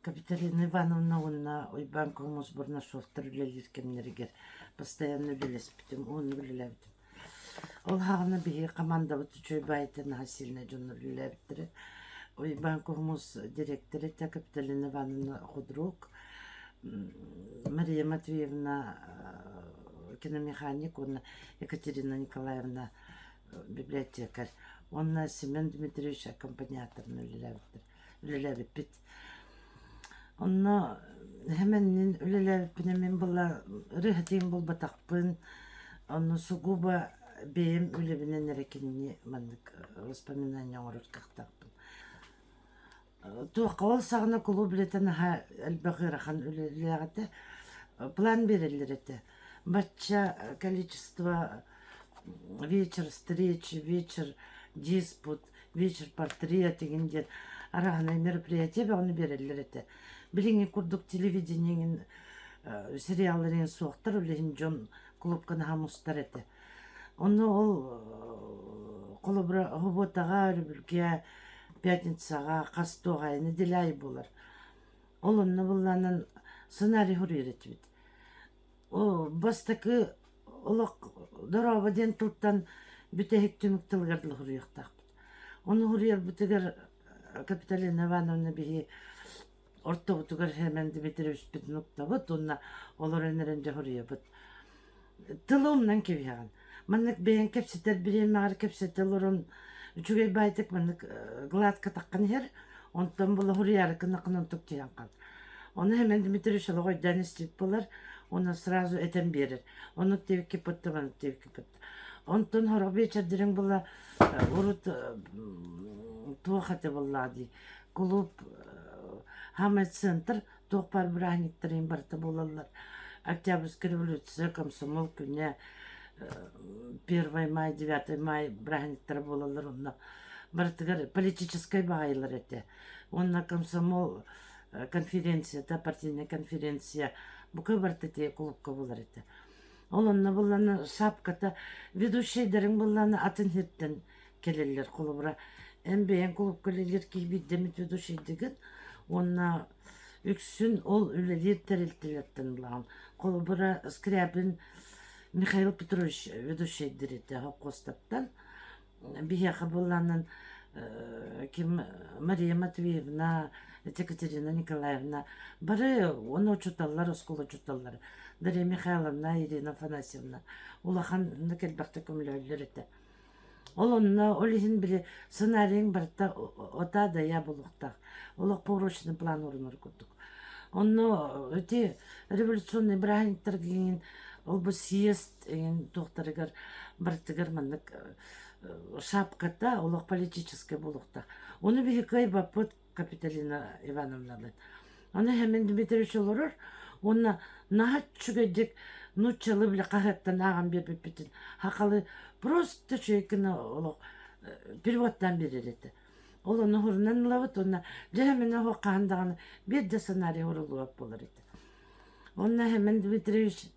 Капиталина Ивановна уонна Уйбаан Кулмус Бурнашовтар үлэлиир кэмнэригэр постоянно үлэлэспитим уонна үлэлээбитим. Ол саҕана биһиги командабыт үчүгэй баайыта наһаа сильно дьоннор үлэлээбиттэрэ. Уйбаан Кулмус директор этэ Капиталина Ивановна худрук, Мария Матвеевна киномеханик уонна Екатерина Николаевна библиотекарь уонна Семен Дмитриевич аккомпаниаторынан үлэлээбиттэр үлэлээбиппит. Онно хэмэннин үлэлээбиппинэ мин была ырыаһытыым булбатахпын, онно сугубо бэйэм үлэбинэн эрэ кинини маннык воспоминание оҥорор кыахтаахпын. Туохха ол саҕана кулууп үлэтэ наһаа элбэх ыарахан үлэлээх этэ. План биэрэллэр этэ. Бачча количество вечер встречи, вечер диспут, вечер портрет игин диэн араһынай мероприятие бөҕөнү биэрэллэр этэ. Билиҥҥи курдук телевидениеҥин сериалларын суохтар үлэһин дьон клубка наһаа мустар этэ. Онно ол холобура субуотаҕа, өрөбүлгэ, пятницаҕа хас туох аайы неделя аайы буолар. Ол онно былаанан сценарий суруйар этибит. О, бастакы олох дорообо диэн тылтан Бүтэһик түмүк тылыгар дылы суруйуохтаахпыт. Ону суруйарбытыгар Капиталина Ивановна биһи ортобутугар Хэмэн Дмитриевичпитин уктабыт уонна олорон эрэн дьэ суруйабыт. Тылы умнан кэбиһэҕин. Маннык бэйэҥ кэпсэтэр бириэмэҕэр кэпсэтэ олорон үчүгэй баайтык маннык гладко таххан иһэр, онтон була суруйаары гыннаххына онтук түһэн хаалар. Ону Хэмэн Дмитриевич олох өйдөөн истибит буолар уонна сразу этэн биэрэр. Оннук диэбиккэ пытта, маннык диэбиккэ пытта. Онтон сорох биэчэрдэриҥ була урут туох этэ буоллаҕа дии кулууп Хамай центр туох баар бырааһынньыктарын барыта буолаллар. Октябрьская революция, комсомол күнэ, 1 май, 9 май бырааһынньыктара буолаллар онно барытыгар политическай баҕайылар этэ. Уонна комсомол конференцията, партийнай конференция бука барыта ити кулуупка буолар этэ. Ол онно буллана шапката ведущайдарыҥ буллана атын сиртэн кэлэллэр. Холобура, эн бэйэҥ кулуупка үлэлиир киһи биирдэммит ведущайдыгын уонна үксүн ол үлэлиир тэрилтэлэртэн ылаҕын. Холобура, Скрябин Михаил Петрович ведущайдыр этэ холкуостартан. Биһиэхэ буоллаанан ким Мария Матвеевна, Екатерина Николаевна бары уонна учууталлар, оскуола учууталлара Дарья Михайловна, Ирина Афанасьевна улаханнык элбэхтик көмөлөһөллөр этэ. Ол онно ол иһин били сценарийыҥ барыта от А до Я буолуохтаах. Олох поурочный план урунар курдук. Онно ити революционный бырааһынньыктарга иҥин ол бу съезд эҥин туохтарыгар барытыгар маннык шапката олох политическай буолуохтаах. Ону биһи кыайбаппыт Капиталина Ивановналыын. Ону Хэмин Дмитриевич олорор уонна наһаа үчүгэйдик нууччалыы били хаһыаттан ааҕан биэрбиппитин сахалыы просто үчүгэй гына олох переводтаан биэрэр этэ. Ол ону уһурунан ылабыт уонна дьэ Хэмин оһох хаһан даҕаны биир да сценарий уһуруллубат буолар этэ. Уонна Хэмэн Дмитриевич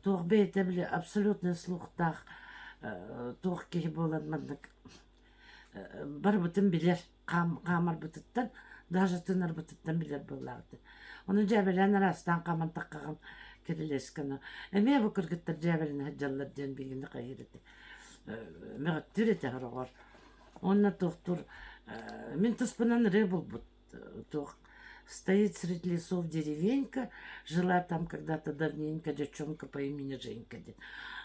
туох бэйэтэ били абсолютно слухтаах туох киһи буолан маннык барыбытын билэр хаамарбытыттан даже тыынарбытыттан билэр буоллаҕыт. Ону дьээбэлээн араастаан хааман таххаҕын кирилиэскэ эмиэ бу кыргыттар дьээбэлэнэ сылдьаллар диэн биһигини хайыыр этэ мөҕөттүүр этэ сороҕор. Уонна туохтуур мин туспунан ырыа булбут туох Стоит среди лесов деревенька, жила там когда-то давненько девчонка по имени Женька диэн.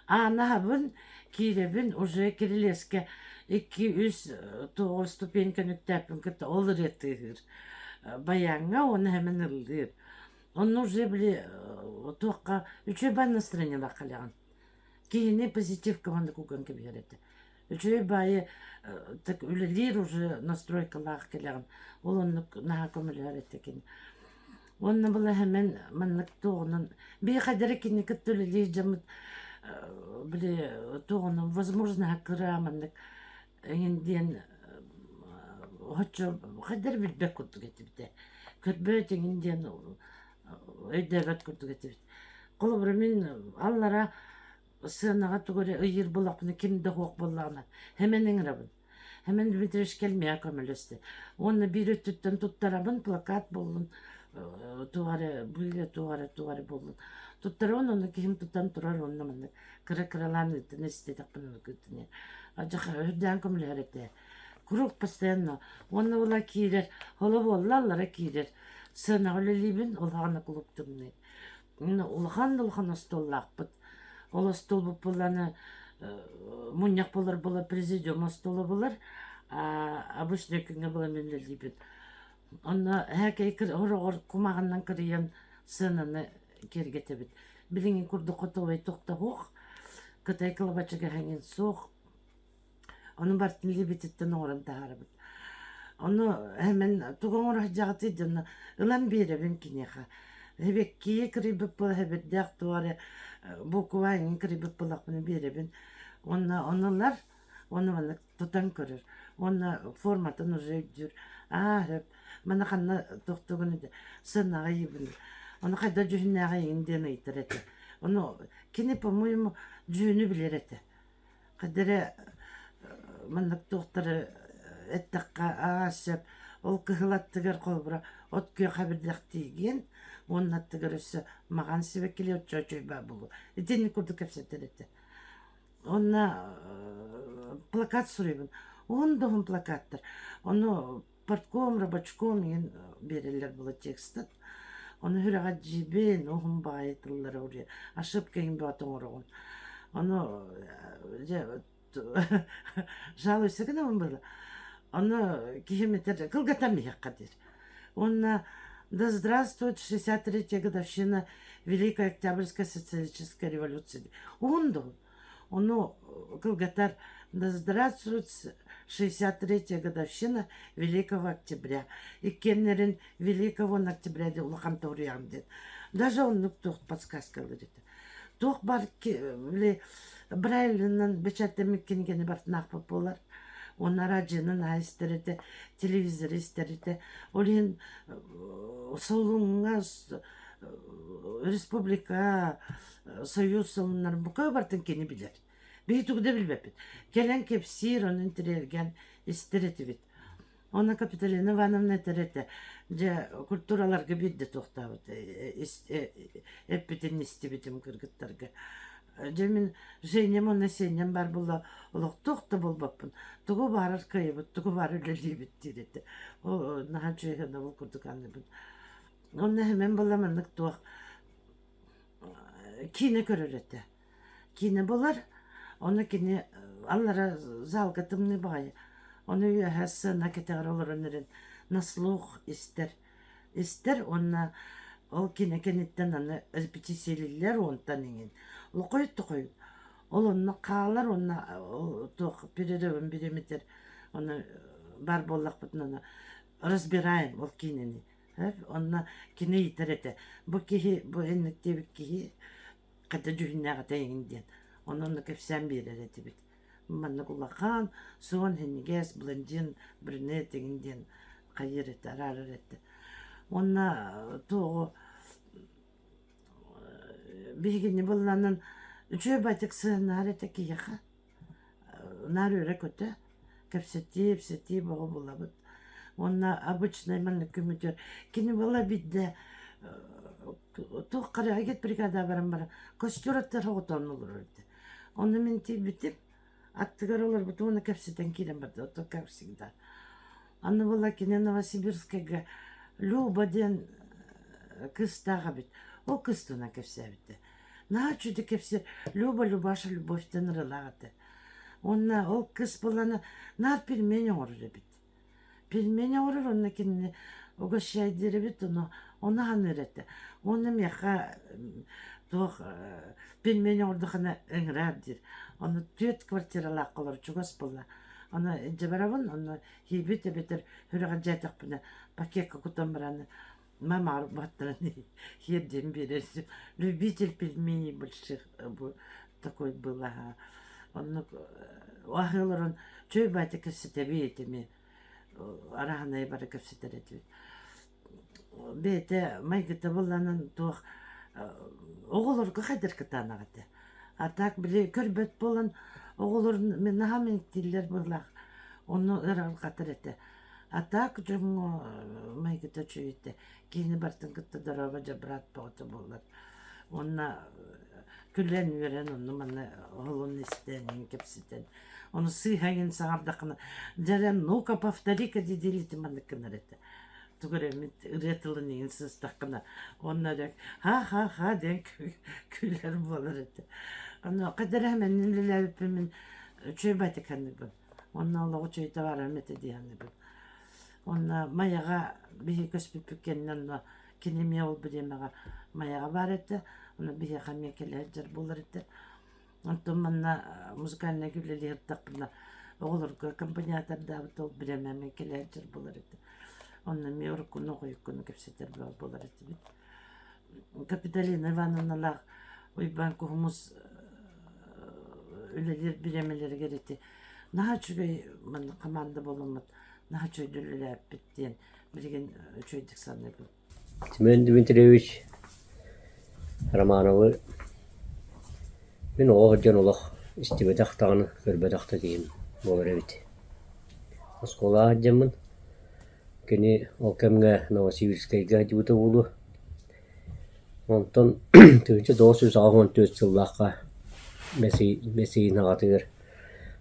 Аанаһабын, киирэбин уже кирилиэскэ икки-үс тоҕус ступеньканы үктээппин кытта ол ырыа тыаһыыр. Баяҥҥа уонна хэмэн ыллыыр. Онно уже били туохха үчүгэй баай настроениелаах кэлэҕин. Киһини позитивка маннык уган кэбиһэр этэ. Үчүгэй баайы так үлэлиир уже настройкалаах кэлэҕин. Ол оннук наһаа көмөлөһөр этэ кини. Уонна была хэмэн маннык туоҕунан биһи хайдары кини кытта үлэлиир дьоммут били туоҕунан возможно кыра маннык эҥин диэн оччо хайдары билбэт курдук этибитэ. Көрбөт эҥин диэн өйдөөбөт курдук этибит. Холобура мин аллара сыанаҕа тугу эрэ ыйыыр буоллахпына ким да суох буоллаҕына хэмэн ыҥырабын. Хэмэн Дмитриевич кэлмиэхэ көмөлөстө. Уонна биир өттүттэн туттарабын, плакат буоллун, туох эрэ быыга туох эрэ туох эрэ буоллун. Туттарабын уонна киһим тутан турар уонна маннык кыра-кыралаан ыытын истэтэхпин оннук ыытын. Дьэ үрдээн көмөлөһөр этэ. Куруук постоянно. Уонна була киирэр, холо буолла аллара киирэр. Сыанаҕа үлэлиибин, улахан кулууп тымныы. Улахан да улахан остуоллаахпыт. Ол остуолбут буоллаҕына мунньах буолар буолар президиум остуола буолар. Обычный күҥҥэ буолан үлэлиибит. Онно эһээкэй хороҕор кумаҕынан кырыйан сыананы киэргэтэбит. Билиҥҥи курдук хотовой тохтоһуох, кытай кылабачыга эҥин суох. Ону барытын илиибититтэн оҥорон таһаарабыт. Ону хэмэн тугу оҥоро сылдьаҕытый дьоно ылан биэрэбин киниэхэ. Эбэккии кырыйбыт буола эбирдээх туох эрэ буукуба эҥин кырыйбыт буоллахпына биэрэбин. Уонна ону ылар, уонна маннык тутан көрөр. Уонна форматын уже өйдүүр. Аа сөп, маны ханна тохтугун сыанаҕа ыйыбын. Ону хайдах дьүһүннээҕий эҥин диэн ыйытар этэ. Ону кини, по-моему, дьүһүнү билэр этэ. Хайда эрэ маннык туохтары эттэххэ аа сөп ол кыһыл аттыгар холобура от күөх эбирдэхтиигин уонна аттыгар өссө маҕан сибэккилии оччо үчүгэй баар буолуо итинник курдук кэпсэтэр этэ. Уонна. Плакат суруйабын. Уһун да уһун плакаттар. Ону партком, рабочком иһин биэрэллэр була текстын. Ону сүрэҕэ дьиибин, уһун баҕайы тыллары уруйа. Ошибка иһин бөҕөтө оҥороҕун. Ону дьэ жалуйся гынабын было. Ону киһим этэр кылгатан иһиэххэ диир. Уонна да здравствует 63-я годовщина Великой Октябрьской социалистической революции. Уһун да уһун. Ону кылгатар «Да здравствует 63-я годовщина Великого Октября» иккиэннэрин Великого Октября диэн улахан туруйаҕын диэн. Даже оннук туох подсказкалар этэ. Туох баар били Брайлынан бэчээттэммит кинигэни барытын аахпыт буолар. Уонна радионы наһаа истэр этэ, телевизоры истэр этэ. Ол иһин солуҥҥа республика Союз сонуннарын бука барытын кини билэр. Биһи тугу да билбэппит. Кэлэн кэпсиир, ону интириэргэн истэр этибит. Онно Капитолина Ивановна этэр этэ, дьэ, культураларга биирдэ туохтаабыт эппитин истибитим кыргыттарга. Дьэ мин Женям уонна Сеням баар буолла олохтоох да буолбаппын. Тугу баарар кыайабыт, тугу баар үлэлиибит диир этэ. Ол наһаа үчүгэй ол курдук анныбын. Онно хэмэн буолла маннык туох киинэ көрөр этэ. Киинэ буолар, ону кини аллара залга тымныы баҕайы, ону үөһэ сцена кэтэҕэр олорон эрэн на слух истэр. Истэр уонна ол киинэ кэнниттэн аны репетициялииллэр уонтан иҥин. Лохойт-тохойут. Ол онно хаалар уонна ол туох перерывын бириэмэтигэр ону баар буоллахпытына ону разбираем ол киинэни. Онно кини ыйытар этэ, бу киһи, бу инник диэбит киһи хата дьүһүннээх этэ эҥин диэн. Ону онно кэпсээн биэрэр этибит. Маннык улахан, суон, синньигэс, блондин, брюнет эҥин диэн хайыыр этэ, араарар этэ. Уонна туоҕу биһигини былланан үчүгэй байтык сыһыннаар этэ киһиэхэ. Наар үөрэ-көтө, кэпсэтии, ипсэтии бөҕө булабыт. Уонна обычнай маннык көмүтүөр кини буола биирдэ туох харыһыгыт бригада баран баран костер аттар оҕотоон олорор этэ. Ону мин тиийбитим, аттыгар олорбутум уонна кэпсэтэн киирэн барда, ото как всегда. Аны буола кини Новосибирскайга Люба диэн кыыстаах эбит. Ол кыыс туһунан кэпсээбитэ. Наһаа үчүгэй кэпсиир Люба, Любаша, Любовьтан ыралаах этэ. Уонна ол кыс буоллаҕына наар пельмень оҥорор эбит. Пельмень оҥорор уонна кинини угощайдыыр эбит, ону ону аһыныыр этэ. Уонна миэхэ туох пельмень оҥордоххуна ыҥыраар диир. Ону түөрт квартиралаах олорор чугас буолла. Ону илдьэ барабын, онно киирбит эбэтэр сүрэҕэлдьээтэхпинэ пакекка кутан баран Мама арбаттарын иһиэрдиэн биэрэр любитель пельменей больших такой был аһа. Оннук аһыы олорон чөй баайта кэпсэтэбит этими араһынай бары кэпсэтэр этибит. Бэйэтэ майгыта буолланан туох оҕолорго хайдар кытаанах этэ. А так били көрбөт буолан оҕолорун наһаа мэниктииллэр быһыылаах. Онно ыарырҕатар этэ. А так дьоҥҥо майгыта үчүгэй киһини барытын кытта дорообо дьэ брат бөҕөтө буолар. Уонна күлэн-үөрэн онно-манна оһолун истэн иһин кэпсэтэн ону сыыһа иһин саҥардаххына дьэ ну-ка повтори-ка дии-дии маннык гынар этэ. Тугу эрэ эмит ырыа тылын иһин сыстаххына уонна эрэ ха-ха-ха диэн күлэр буолар этэ. Ону хайдах эрэ мин үлэлээбиппин мин үчүгэй байтык саныыбын. Онно олоҕу үчүгэй барарым этэ дии саныыбын. Уонна Майаҕа биһиги көспүппүт кэннэ онно кини эмиэ ол бириэмэҕэ Майаҕа баар этэ. Онно биһиэхэ эмиэ кэлэ сылдьар буолар этэ. Онтон манна музыкальнай үлэлии сырыттахпына оҕолорго аккомпаниатордаабыт ол бириэмэ эмиэ кэлэ сылдьар буолар этэ. Онно эмиэ уруккуну хойуккуну кэпсэтэр буолар этибит. Капитолина Ивановналаах Уйбаан Куһумус үлэлиир бириэмэлэригэр ити наһаа үчүгэй манна команда буоламмыт наһаа үчүгэйдик үлэлээппит диэн билигин үчүгэйдик саныыбын. Семен Дмитриевич Романовы мин оҕо сылдьан олох истибэтэх даҕаны, көрбөтөх да киһим буолар эбит. Оскуолаҕа сылдьаммын Кини ол кэмҥэ Новосибирскайга сылдьыбыта буолуо. Онтон 1984 сыллаахха бэс ыйын аҕатыгар.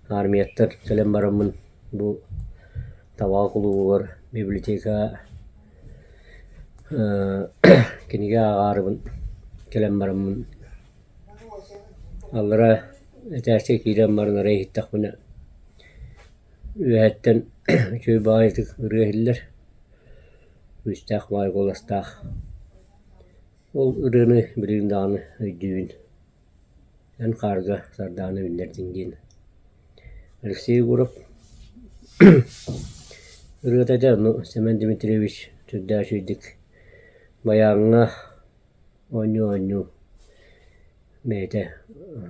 Армияттан кэлэн бараммын бу Табаҕа кулуубугар библиотека кинигэ ааҕаарыбын кэлэн бараммын аллара этээччи киирэн баран арай иһиттэхпинэ үөһэттэн үчүгэй баҕайытык ырыа иһиллэр, күүстээх баҕайы куоластаах. Ол ырыаны билигин даҕаны өйдүүбүн. Эн хаарга сардаана үүннэрдиҥ диэн Алексей Егоров ырыата этэ, ону Семен Дмитриевич сүрдээх үчүгэйдик байааҥҥа оонньуу-оонньуу бэйэтэ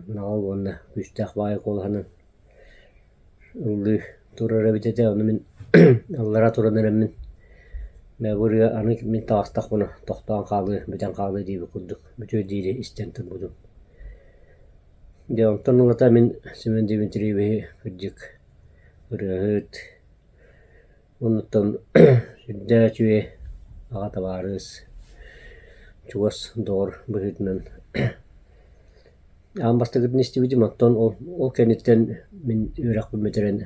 наҕыл уонна күүстээх баҕайы куолаһынан ыллыы турар эбит этэ, ону мин аллара туран эрэммин бээ бу ырыа аны мин таҕыстахпына тохтоон хаалыа, бүтэн хаалыа диэбит курдук бүтүөр диэри истэн турбутум. Дьэ онтон ылата мин Семен Дмитриевиһи кырдьык ырыаһыт, оннуттан сүрдээх үчүгэй аҕа табаарыс, чугас доҕор быһыытынан Аан бастакытын истибитим, оттон ол ол кэнниттэн мин үөрэхпин бүтэрэн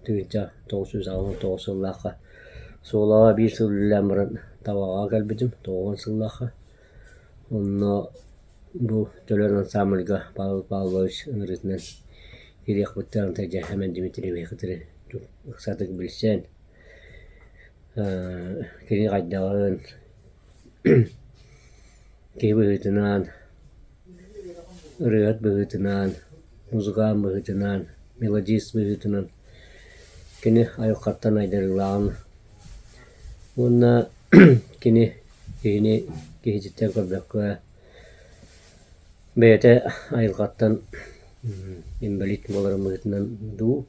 1989 сыллаахха Суолаҕа биир сыл үлэлээн баран Табаҕаҕа кэлбитим, 90 сыллаахха. Онно бу Төлөн ансаамбылга Павел Павлович ыҥырыытынан киириэхпиттэн дьэ Сэмэн Дмитриевиһи кытары ыксатык билсэн, кини хайдаҕын, киһи быһыытынан Ырыаһыт быһыытынан, музыкант быһыытынан, мелодист быһыытынан кини айылҕаттан айдарыылааҕын уонна кини киһини киһититтэн көрбөккө бэйэтэ айылҕаттан инбэлиит буоларын быһыытынан дуу,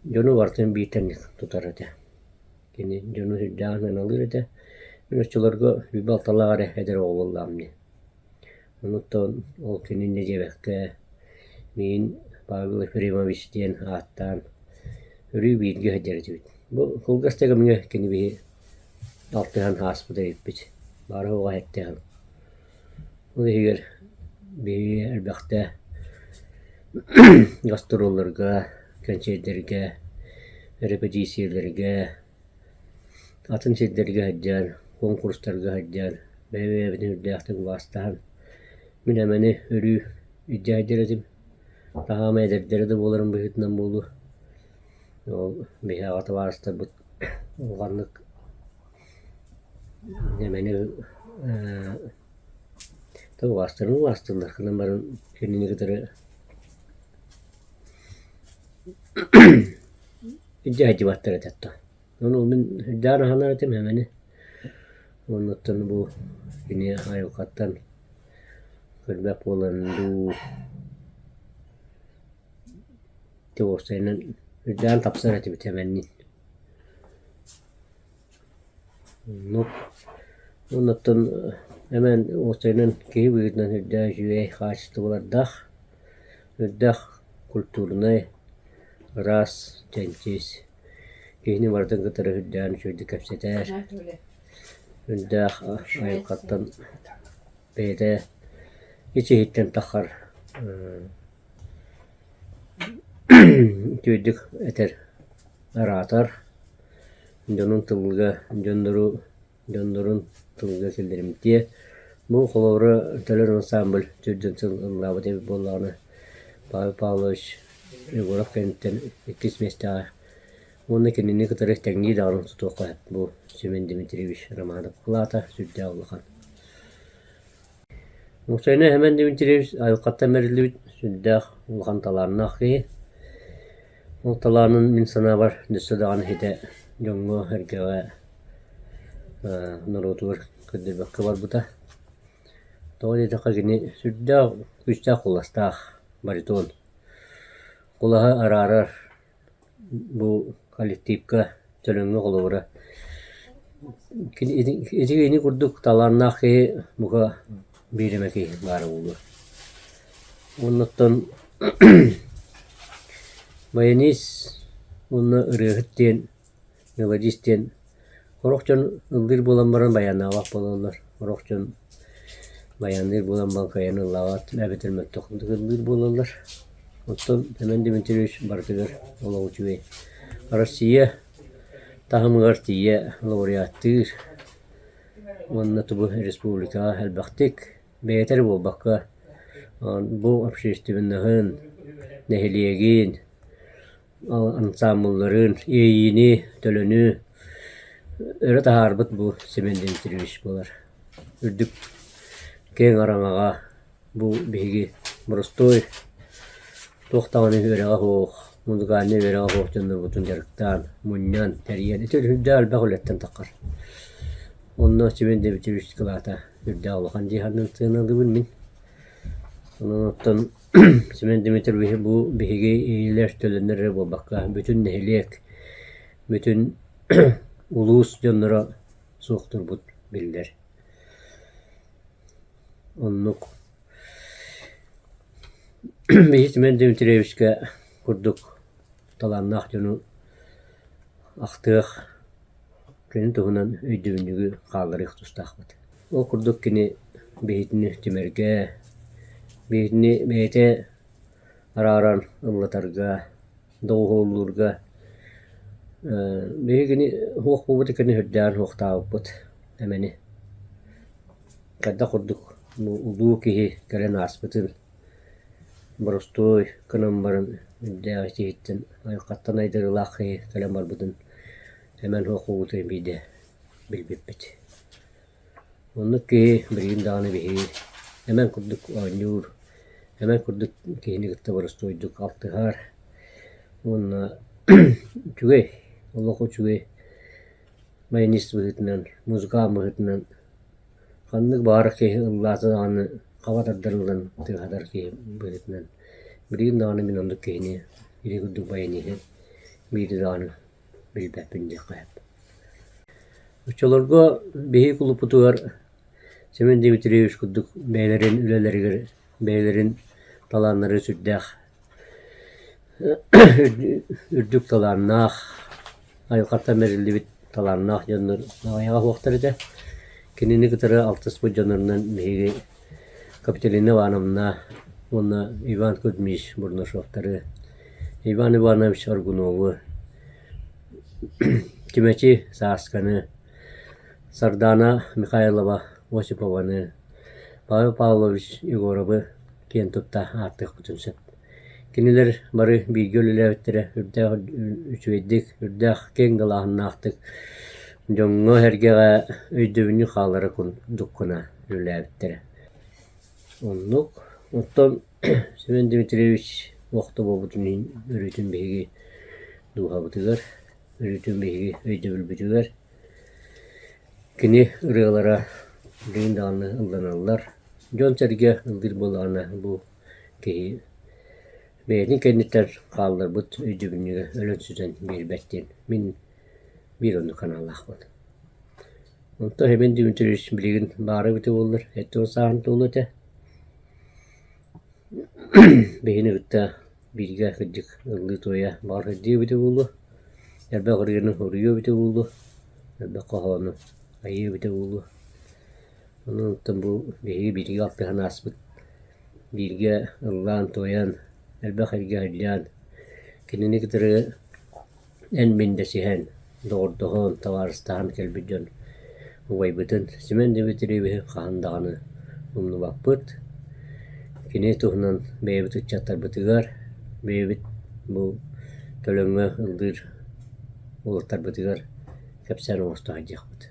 дьону барытын биир тэҥник тутар этэ. Кини дьону сүрдээҕин сыаналыыр этэ. Мин оччолорго сүүрбэ алталаах эрэ эдэр оҕо буоллаҕым дии. Онуттан ол кини инньэ диэбэккэ, миигин Павел Ефремович диэн ааттаан өрүү бииргэ сылдьар этибит. Бу кылгас да кэмҥэ кини биһи алтыһан ааспыт эбиппит. Баара-суоҕа эттэҕим. Ол иһигэр биһиги элбэхтэ гастролларга, кэнсиэрдэргэ, эрэпэтииссийэлэргэ, атын сирдэргэ сылдьан, куонкурустарга сылдьан, бэйэ-бэйэбитин үрдээхтик убаастаһан, мин эмэни өрүү илдьэ сылдьар этим. Таһаама эдэрдэрэ да буоларын быһыытынан буолуо. Ол биһи аҕа табаарыстарбыт улаханнык Эмэни ээ убаастарын убаастыыллар гынан баран кинини кытары илдьэ сылдьыбаттар этэ оттон. Ону мин үрдээн аһынар этим эмэни. Оннуттан бу кини айылҕаттан көрбөх буолан дуу уопсайынан үрдээн тапсар этибит эмэнниин. Оннук. Оннуттан эмэн уопсайынан киһи быһыытынан үрдээх үчүгэй хаачыстыбалардаах, үрдээх культурнай, ыраас, чэнчис, киһини барытын кытары үрдээн үчүгэйдик кэпсэтэр, үрдээх айылҕаттан бэйэтэ ис-иһиттэн таххар үчүгэйдик этэр, араатар. Дьонун тылга, дьоннору, дьоннорун тылга киллэримтиэ. Бу холобура Төлөр ансамбль төрдүн сыл ыллаабыт эбит буоллаҕына, Павел Павлович Егоров кэнниттэн иккис миэстэҕэ уонна кинини кытары тэҥнии даҕаны тутуохха сөп. Бу Семен Дмитриевич Романов кылаата сүрдээх улахан. Мусайна Семен Дмитриевич айылҕаттан бэриллибит сүрдээх улахан талааннаах киһи. Ол талаанын мин санаабар өссө даҕаны ситэ дьоҥҥо-сэргэҕэ норуотугар көрдөрбөккө барбыта. Тоҕо диэтэххэ кини сүрдээх күүстээх куоластаах баритон. Куолаһы араарар бу коллективка төлөҥҥө холобура ити ити курдук талааннаах киһи бука биир эмэ киһи баара буолуо. Оннуттан баянист уонна ырыаһыт диэн, мелодист диэн сорох дьон ыллыыр буолан баран баяннаабат буолаллар, сорох дьон баянныыр буолан баран кыайан ыллаабат эбэтэр мөлтөх ыллыыр буолаллар. Оттон Семен Дмитриевич барытыгар олох үчүгэй. Россия таһымыгар тиийэ лауреаттыыр уонна тугу республикаҕа элбэхтик бэйэтэ эрэ буолбакка бу общественноһын, нэһилиэгин, ансаамбылларын, иэйиини, төлөнү өрө таһаарбыт бу Семен Дмитриевич буолар. Үрдүк киэҥ араҥаҕа бу биһиги боростуой туох даҕаны үөрэҕэ суох, музыкальнай үөрэҕэ суох дьоннорбутун дьарыктаан, мунньан, тэрийэн ити үрдээх элбэх үлэттэн таххар. Онно Семен Дмитриевич кылаата үрдээх улахан дии саныыбын мин. Онон оттон Семен Дмитриевич бу биһиги ийэлэр төлөннөр эрэ буолбакка, бүтүн нэһилиэк, бүтүн улуус дьонноро суохтурбут биллэр. Оннук. Биһи Семен Дмитриевичкэ курдук талааннаах дьону ахтыах, кини туһунан өйдөбүнньүгү хаалларыах тустаахпыт. Ол курдук кини биһитини түмэргэ, биһитини бэйэтэ арааран ыллатарга, доҕуһуоллуурга биһигини суох буолбут кини сүрдээҕин суохтаабыппыт эмэни. Хайдах курдук улуу киһи кэлэн ааспытын боростуой гынан баран үрдээх киһиттэн айылҕаттан айдарыылаах киһи кэлэн барбытын эмэн суох буолбутун биирдэ билбиппит. Оннук киһи билигин даҕаны биһиги эмэн курдук оонньуур, эмэн курдук киһини кытта боростуойдук алтыһар уонна үчүгэй, олох үчүгэй баянист быһыытынан, музыкант быһыытынан ханнык баҕарар киһи ыллаата даҕаны хаба тардар ылан тыаһатар киһи быһыытынан билигин даҕаны мин оннук киһини ити курдук баяниһы биирдэ даҕаны билбэппин диэххэ сөп. Оччолорго биһиги кулууппутугар Семен Дмитриевич курдук бэйэлэрин үлэлэригэр бэйэлэрин талааннара сүрдээх үрдүк талааннаах, айылҕаттан бэриллибит талааннаах дьоннор аҕыйаҕа суохтар этэ. Кинини кытары алтыспыт дьоннорунан биһиги Капиталина Ивановна уонна Иван Кузьмич Бурнашовтары, Иван Иванович Аргунову, Чүмэчи Саасканы, Сардаана Михайлова Осипованы, Павел Павлович Егоровы киэн тутта ааттыахпытын сөп. Кинилэр бары бииргэ үлэлээбиттэрэ үрдээх үчүгэйдик, үрдээх киэҥ далааһыннаахтык дьоҥҥо-сэргэҕэ өйдөбүнньүк хаалара курдук гына үлэлээбиттэрэ. Оннук. Оттон Семен Дмитриевич охто буолбутун иһин өрүүтүн биһиги дууһабытыгар, өрүүтүн биһиги өйдөбүлбүтүгэр кини ырыалара билигин даҕаны ылланаллар. Дьон-сэргэ ыллыыр буоллаҕына бу киһи бэйэтин кэнниттэн хаалларбыт өйдөбүнньүгэ өлөн-сүтэн биэрбэт диэн мин биир оннук санаалаахпын. Онтон Семен Дмитриевич билигин баара эбитэ буоллар, 70 сааһын туолуо этэ. Биһини кытта бииргэ кырдьык ыллыы-туойа баҕар сылдьыа эбитэ буолуо, элбэх ырыаны суруйуо эбитэ буолуо, элбэх хоһоону айыа эбитэ буолуо. Онон оттон бу биһиги бииргэ алтыһан ааспыт, бииргэ ыллаан-туойан, элбэх эргэ сылдьан, кинини кытары эн-мин дэсиһэн, доҕордоһон, табаарыстаһан кэлбит дьон убайбытын Семен Дмитриевиһы хаһан даҕаны умнубаппыт. Кини туһунан бэйэбит ыччаттарбытыгар, бэйэбит бу төлөҥҥө ыллыыр уолаттарбытыгар кэпсээн оҥосто сылдьыахпыт.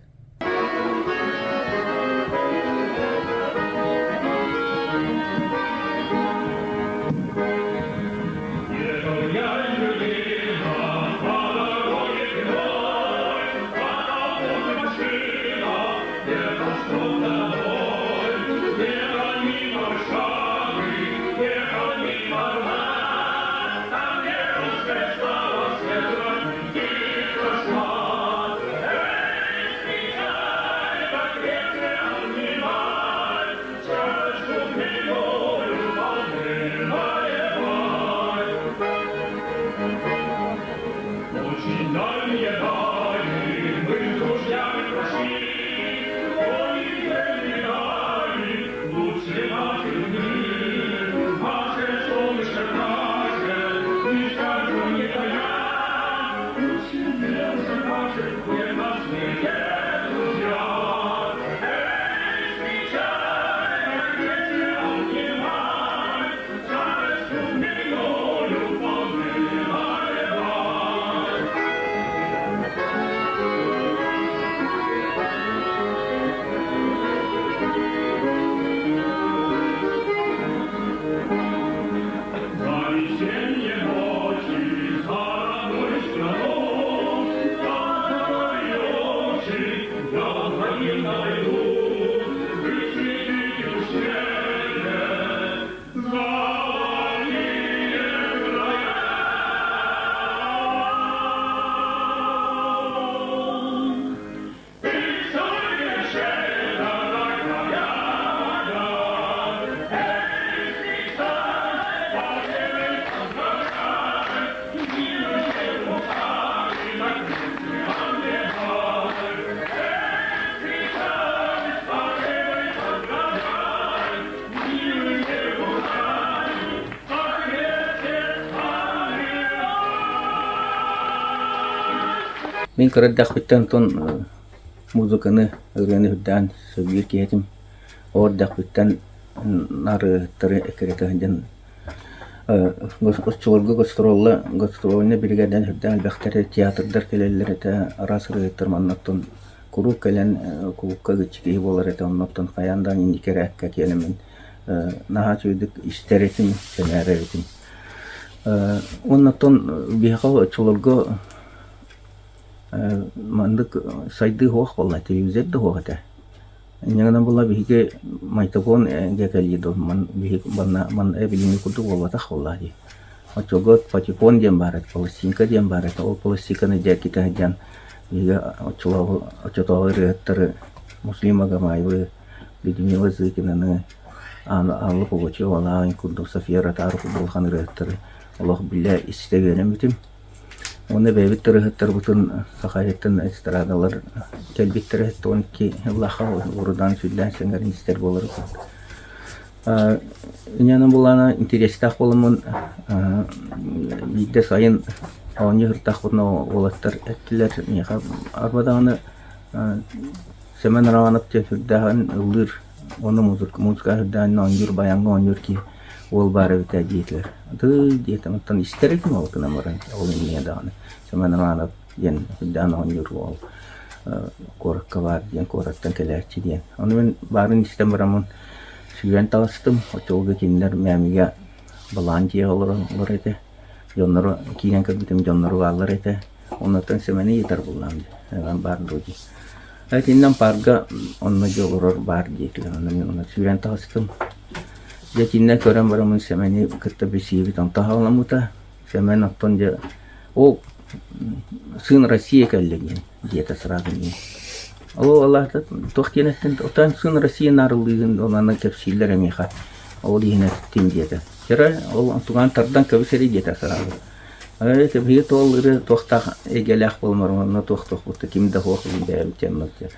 Мин кыра эрдэхпиттэн онтон музыканы, ырыаны үрдээн сөбүлүүр киһи этим. Ол эрдэхпиттэн ырыаһыттары эккирэтэ сылдьан оччолорго гастролла гастрольнай биригээдэнэн сүрдээх элбэхтэр театрдар кэлэллэр этэ, араас ырыаһыттар маннаттан куруук кэлэн кулуупка ыгыччы киһи буолар этэ, оннуттан хайаан даҕаны инники эрээккэ киэнэммин наһаа үчүгэйдик истэр этим, сэнээрэр этим. Уонна оттон биһиэхэ оччолорго маннык сайдыы суох буолла, телевизор да суох этэ. Инньэ гынан буолла биһиги майтопон эгэ кэлии дуо, биһиги манна манна билиҥҥи курдук буолбатах буоллаа дии. Оччолорго патефон диэн баар этэ, пластинка диэн баар этэ. Ол пластинканы дьэ кэтэ сылдьан биһиги оччолооҕу оччотооҕу ырыаһыттары Муслим Магомаевы, Людмила Зыкинаны, Алла Пугачевалаах курдук София Ротару курдук улахан ырыаһыттары олох биллэ истэ үөрэммитим. Уонна бэйэбит ырыаһыттарбытын Саха сириттэн эстрадалар кэлбиттэрэ 72 сыллаахха урудаан сүрдээн сэҥээрэн истэр буоларбыт. Инньэ булаана интэриэстээх буоламмын биирдэ сайын оонньуу сырыттахпытына уолаттар эттилэр миэхэ арба даҕаны Сэмэн Романов диэн сүрдээҕин ыллыыр уонна музыка сүрдээҕин оонньуур, баяҥҥа оонньуур киһи уол баар эбит ээ диэтилэр. Тыый диэтим, оттон истэр этим ол гынан баран ол иннинэ даҕаны Сэмэн Романов диэн сүрдээҕин оонньуур уол куоракка баар диэн, куораттан кэлээччи диэн. Ону мин баарын истэн бараммын сүүрэн таҕыстым. Оччолорго кинилэр Мямига балаҕан дьиэҕэ олороллор этэ. Дьоннору киирэн көрбүтүм дьоннору бааллар этэ. Оннуттан Сэмэни ыйытар буоллаҕым дии, эбэм баар дуо дии. Итиннэ паарга онно дьэ олорор баар диэтилэр, онно мин онно сүүрэн таҕыстым. Дьэ итиннэ көрөн бараммын Сэмэни кытта билсиһибит онто аҕаламмыта. Сэмэн оттон дьэ ол сын России кэллэ диэн диэтэ сразу миигин. Ол алаата туох диэн эттин, оттон сын России наарыллыыгын онно кэпсииллэр эмиэхэ. Ол иһин эттим диэтэ. Дьэ ол тугаан тардан кэбис эрэ диэтэ сразу. Ээ, биһиги туол ырыа туохтаах эйгэлээх буолмар уонна туох-туохпут да ким да суох бэйэбит дьоммут дьэ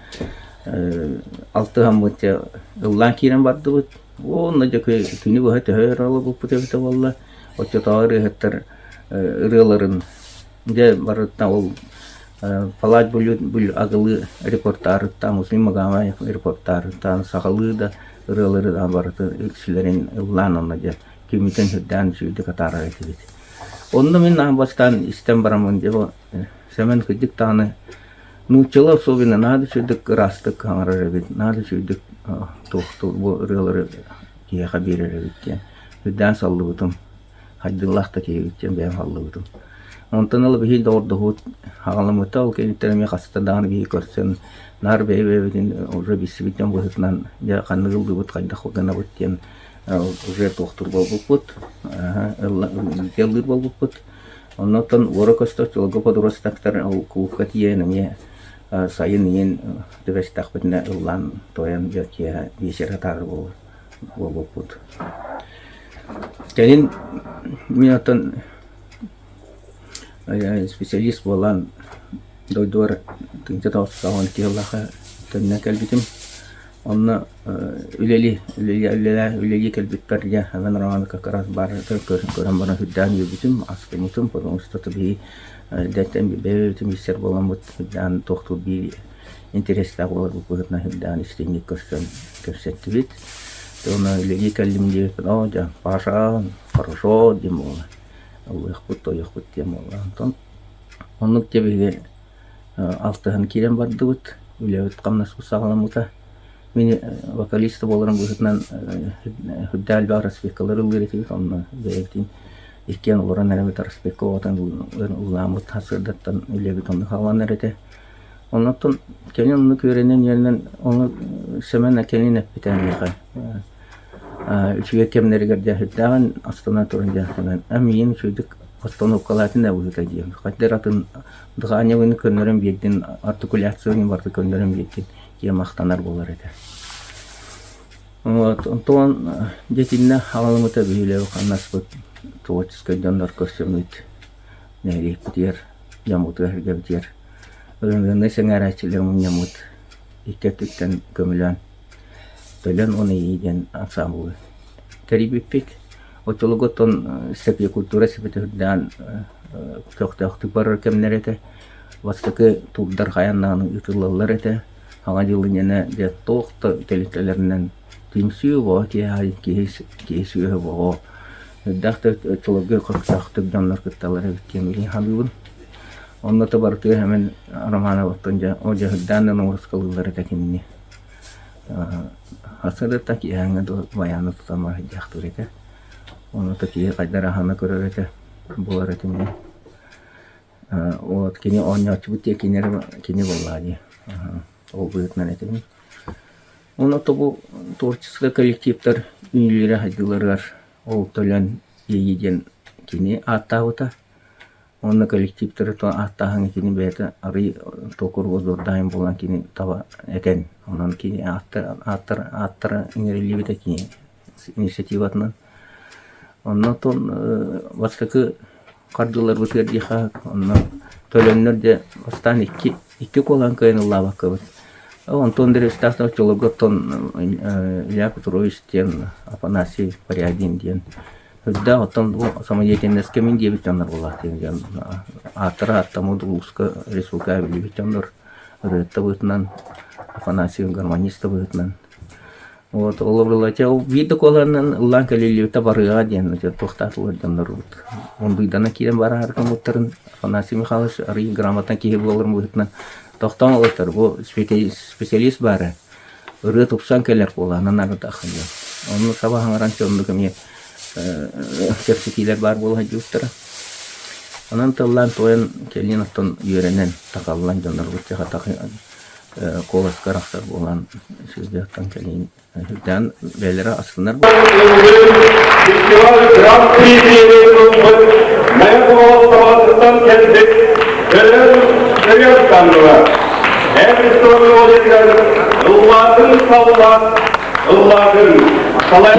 алтыһаммыт дьэ ыллаан киирэн бардыбыт. Уонна дьэ күнү быһа төһө өр олорбуппут эбитэ буолла. Оччотооҕу ырыаһыттар ырыаларын дьэ барыттан ол Палач агылыы репортаарыттан, Муслим Магомаев репортаарыттан сахалыы да ырыалары да барытын үксүлэрин ыллаан онно дьэ күммүтүн сүрдээн үчүгэйдик атаарар этибит. Онно мин аан бастаан истэн бараммын дьэ бу Сэмэн кырдьык даҕаны нууччалыы особенно наһаа да үчүгэйдик ыраастык саҥарар эбит, наһаа да үчүгэйдик туохтуур бу ырыалары киһиэхэ биэрэр эбит диэн үрдээн саллыбытым, хайдыылаах да киһи эбит диэн бэйэм саллыбытым. Онтон ыла биһиги доҕордоһуут аҕаламмыта, ол кэнниттэн эмиэ хаста даҕаны биһиги көрсөн наар бэйэ-бэйэбитин уже билсибит дьон быһыытынан дьэ ханнык ыллыыбыт, хайдах гынабыт диэн уже туохтуур буолбуппут, ыллыыр буолбуппут. Оннуттан уора-көстө сылгы подростактар ол кулуупка тиийэн эмиэ сайын иин түбэстэхпитинэ ыллаан туойан киэһэ биэчэр атаары буолбуппут. Кэлин мин оттон специалист буолан дойдубар 1992 сыллаахха төннөн кэлбитим. Онно үлэлии үлэлии кэлбиппэр дьэ Иван Романович как раз баар көрөн баран сүрдээх үөрбүтүм, астыммытым, потому что биһи эрдэттэн бэйэбитин билсэр буоламмыт сүрдээх туохтуур биир интэриэстээх буоларбыт быһыытынан сүрдээх истиҥник көрсөн кэпсэттибит. Уонна үлэлии кэллим диэбиппин, оо дьэ Паша хорошо диэн буолла, ыллыахпыт, туойуохпут диэн буолла. Онтон оннук дьэ биһиги алтыһан киирэн бардыбыт, үлэбит-хамнаспыт саҕаламмыта. Мин вокалист буоларым быһыытынан үрдээх элбэх распевкалары ыллыыр этибит, онно бэйэбитин иккиэн олорон эрэбит распевка оҕотун ыллааммыт сарсыардаттан үлэбит онно саҕаланар этэ. Оннуттан кэлин оннук үөрэнэн-үөрэнэн ону Сэмэн кэлин эппитэ миэхэ үчүгэй кэмнэригэр дьэ сүрдээҕин астына туран дьэ Сэмэн миигин үчүгэйдик постановкалаатын да быһыыта диэн хайдах эрэ атын дыхаанньабыны көннөрөн биэрдин, артикуляцияны барыта көннөрөн биэрдин диэн махтанар буолар этэ. Вот, онтон дьэ итиннэ аҕалымыта биһилэви хамнаспыт творческай дьоннор көрсөммүт нэһилиэкпитигэр, дьоммутугар-сэргэбитигэр ырыҥырыныы сэҥээрээччилэр мунньаммыт икки өттүттэн көмөлөөн Төлөн уонна Ийи диэн ансаамбылы тэрийбиппит. Оччолорго оттон культура сипэтэ үрдээн көхтөөхтүк барар кэмнэрэ этэ. Бастакы туурдар хайаан даҕаны ыытыллаллар этэ. Саҥа дьыл иннинэ дьэ туох да тэрилтэлэринэн түмсүү оҕо киһи киһи киһи сүөһү оҕо элбэх да оччолорго көхтөөхтүк дьоннор кытталлар эбит диэн билигин саныыбын. Онно да барытыгар Сэмэн Романовтан дьэ ол дьаһырдаан да ноҕуруускалыыллар этэ кинини. Сарсыардаттан киэһээҥҥэ дылы байааны тутан барыһыйдахтыыр этэ. Ону да киһи хайдах эрэ аһына көрөр этэ буолар этим диэн. Вот кини оонньооччубут диэн кини эрэ кини буоллаҕа дии. Ол быһыытынан этэбин. Уонна тобу творческай коллективтар үүнүүлэрэ сайдыыларыгар ол төлөөн иэйии диэн кини ааттаабыта. Уонна коллективтары ааттааһыҥҥа кини бэйэтэ арыый токур удуордааһын буолан кини таба этэн, онон кини ааттара ааттара ааттара иҥэриллибитэ кини инициативатынан. Онно оттон бастакы хардыыларбытыгар диэххэ онно төлөннөр дьэ бастаан икки икки куолаһын кыайан ыллаабаккабыт. Онтон Древстаах оччолорго оттон Илья Петрович диэн Афанасий Порядин диэн үрдээх оттон бу самодеятельноска мин диэбит дьоннор буолаах диэн ааттара ааттаммыт улууска республикаҕа биллибит дьоннор ырыаһыт быһыытынан Афанасий гармонист быһыытынан Вот ол ол биир да куолаһынан ыллаан кэлиллибитэ барыаҕа диэн туохтаатылар дьоннорбут. Ундуйдана киирэн бараары гыммыттарын Афанасий Михайлович арыый грамотнай киһи буоларын быһыытынан тохтоон олортор. Бу специалист баара ырыа тупсан кэлэр куолаһынан арытааххын диэн. Онно саба хаҥаран оннук эмиэ кэпсэтиилэр баар буола сылдьыбыттара. Онон тыллаан туойан кэлин оттон үөрэнэн такаллан дьоннорбут куоласка арахсар буолан сылдьыахтан кэлин үрдээн бэйэлэрэ астынар Фестиваль Гран-при премиятын ылбыт Мэҥэ Хаҥалас кэлбит Өлөөн Өйөр танныла. Эр мелодиятыгар ыллаатын саллаат, ыллаатын салай.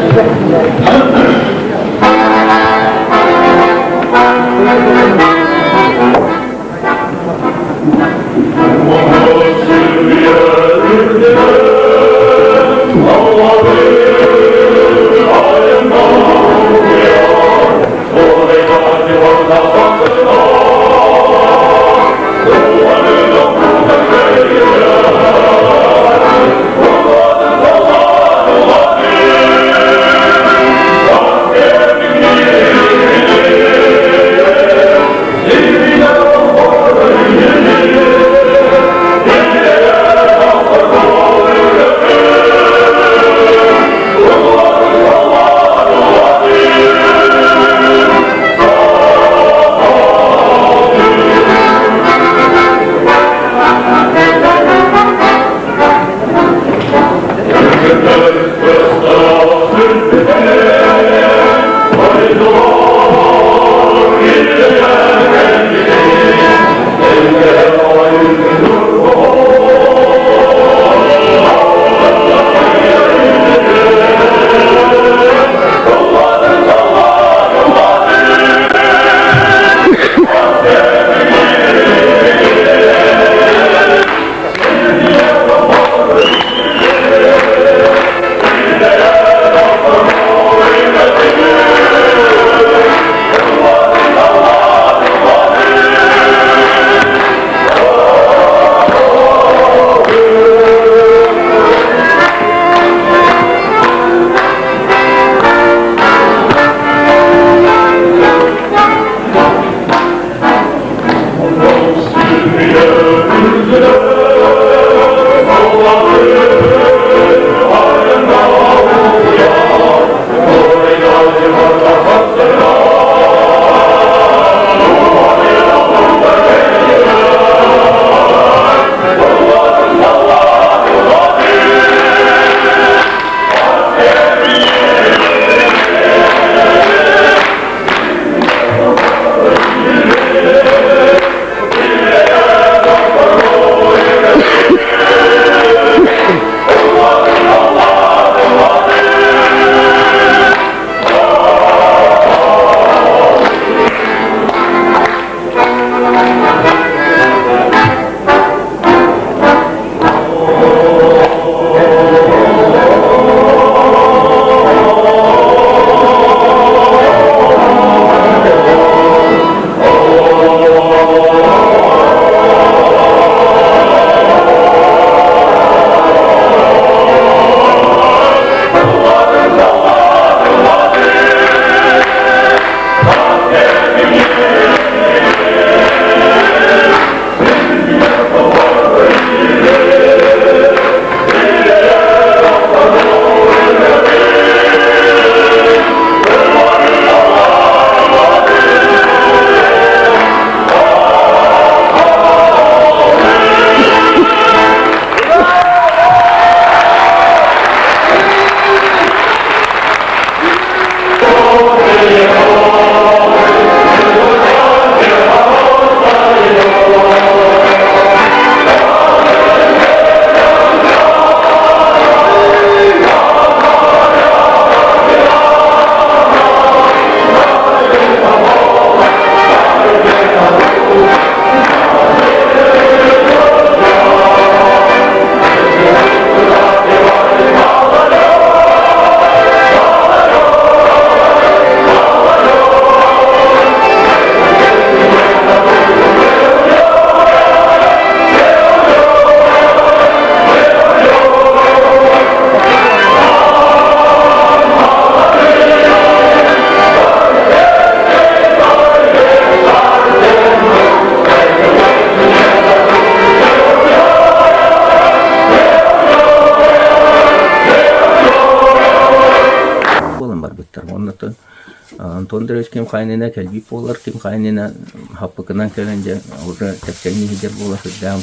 Антон Андреевич ким хайанына кэлбит буолар, ким хайанына хаппыкынан кэлэн дьэ уже тэпсэҥнии сылдьар буола сылдьаам.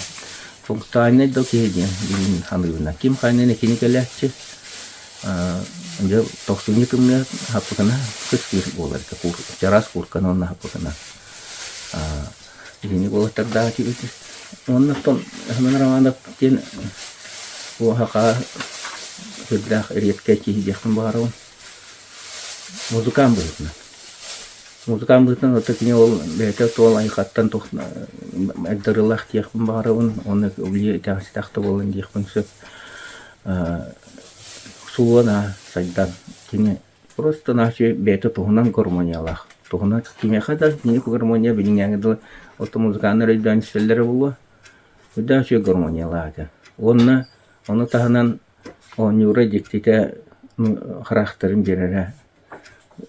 Пунктуальнай да киһи диэн билин саныыбына. Ким хайанына кини кэлээччи дьэ тохсунньу тымныы хаппыкына кыс кыыс буолар чараас куурканы уонна хаппыкына Итини уолаттардаах этибит. Уонна оттон Семен Романов диэн уоһаха сүрдээх эриэккэй киһи диэхпин баҕарабын. Музыкант быһыытынан. Музыкант быһыытынан оттон кини ол бэйэтэ туол айылҕаттан туох айдарыылаах диэхпин баҕарабын уонна били итэҕэстээх да буолан диэхпин сөп. Сулуон аа сайдан кини Просто начи бэйэтэ туһунан гармониялаах. Туһунан кимиэхэ да кини гармония билиҥҥээҥҥэ дылы оттон музыканнар өйдөөн истэллэрэ буолуо. Өйдөөн үчүгэй гармониялаах этэ. Уонна ону таһынан оонньуура дьиктитэ хараахтарын биэрэрэ.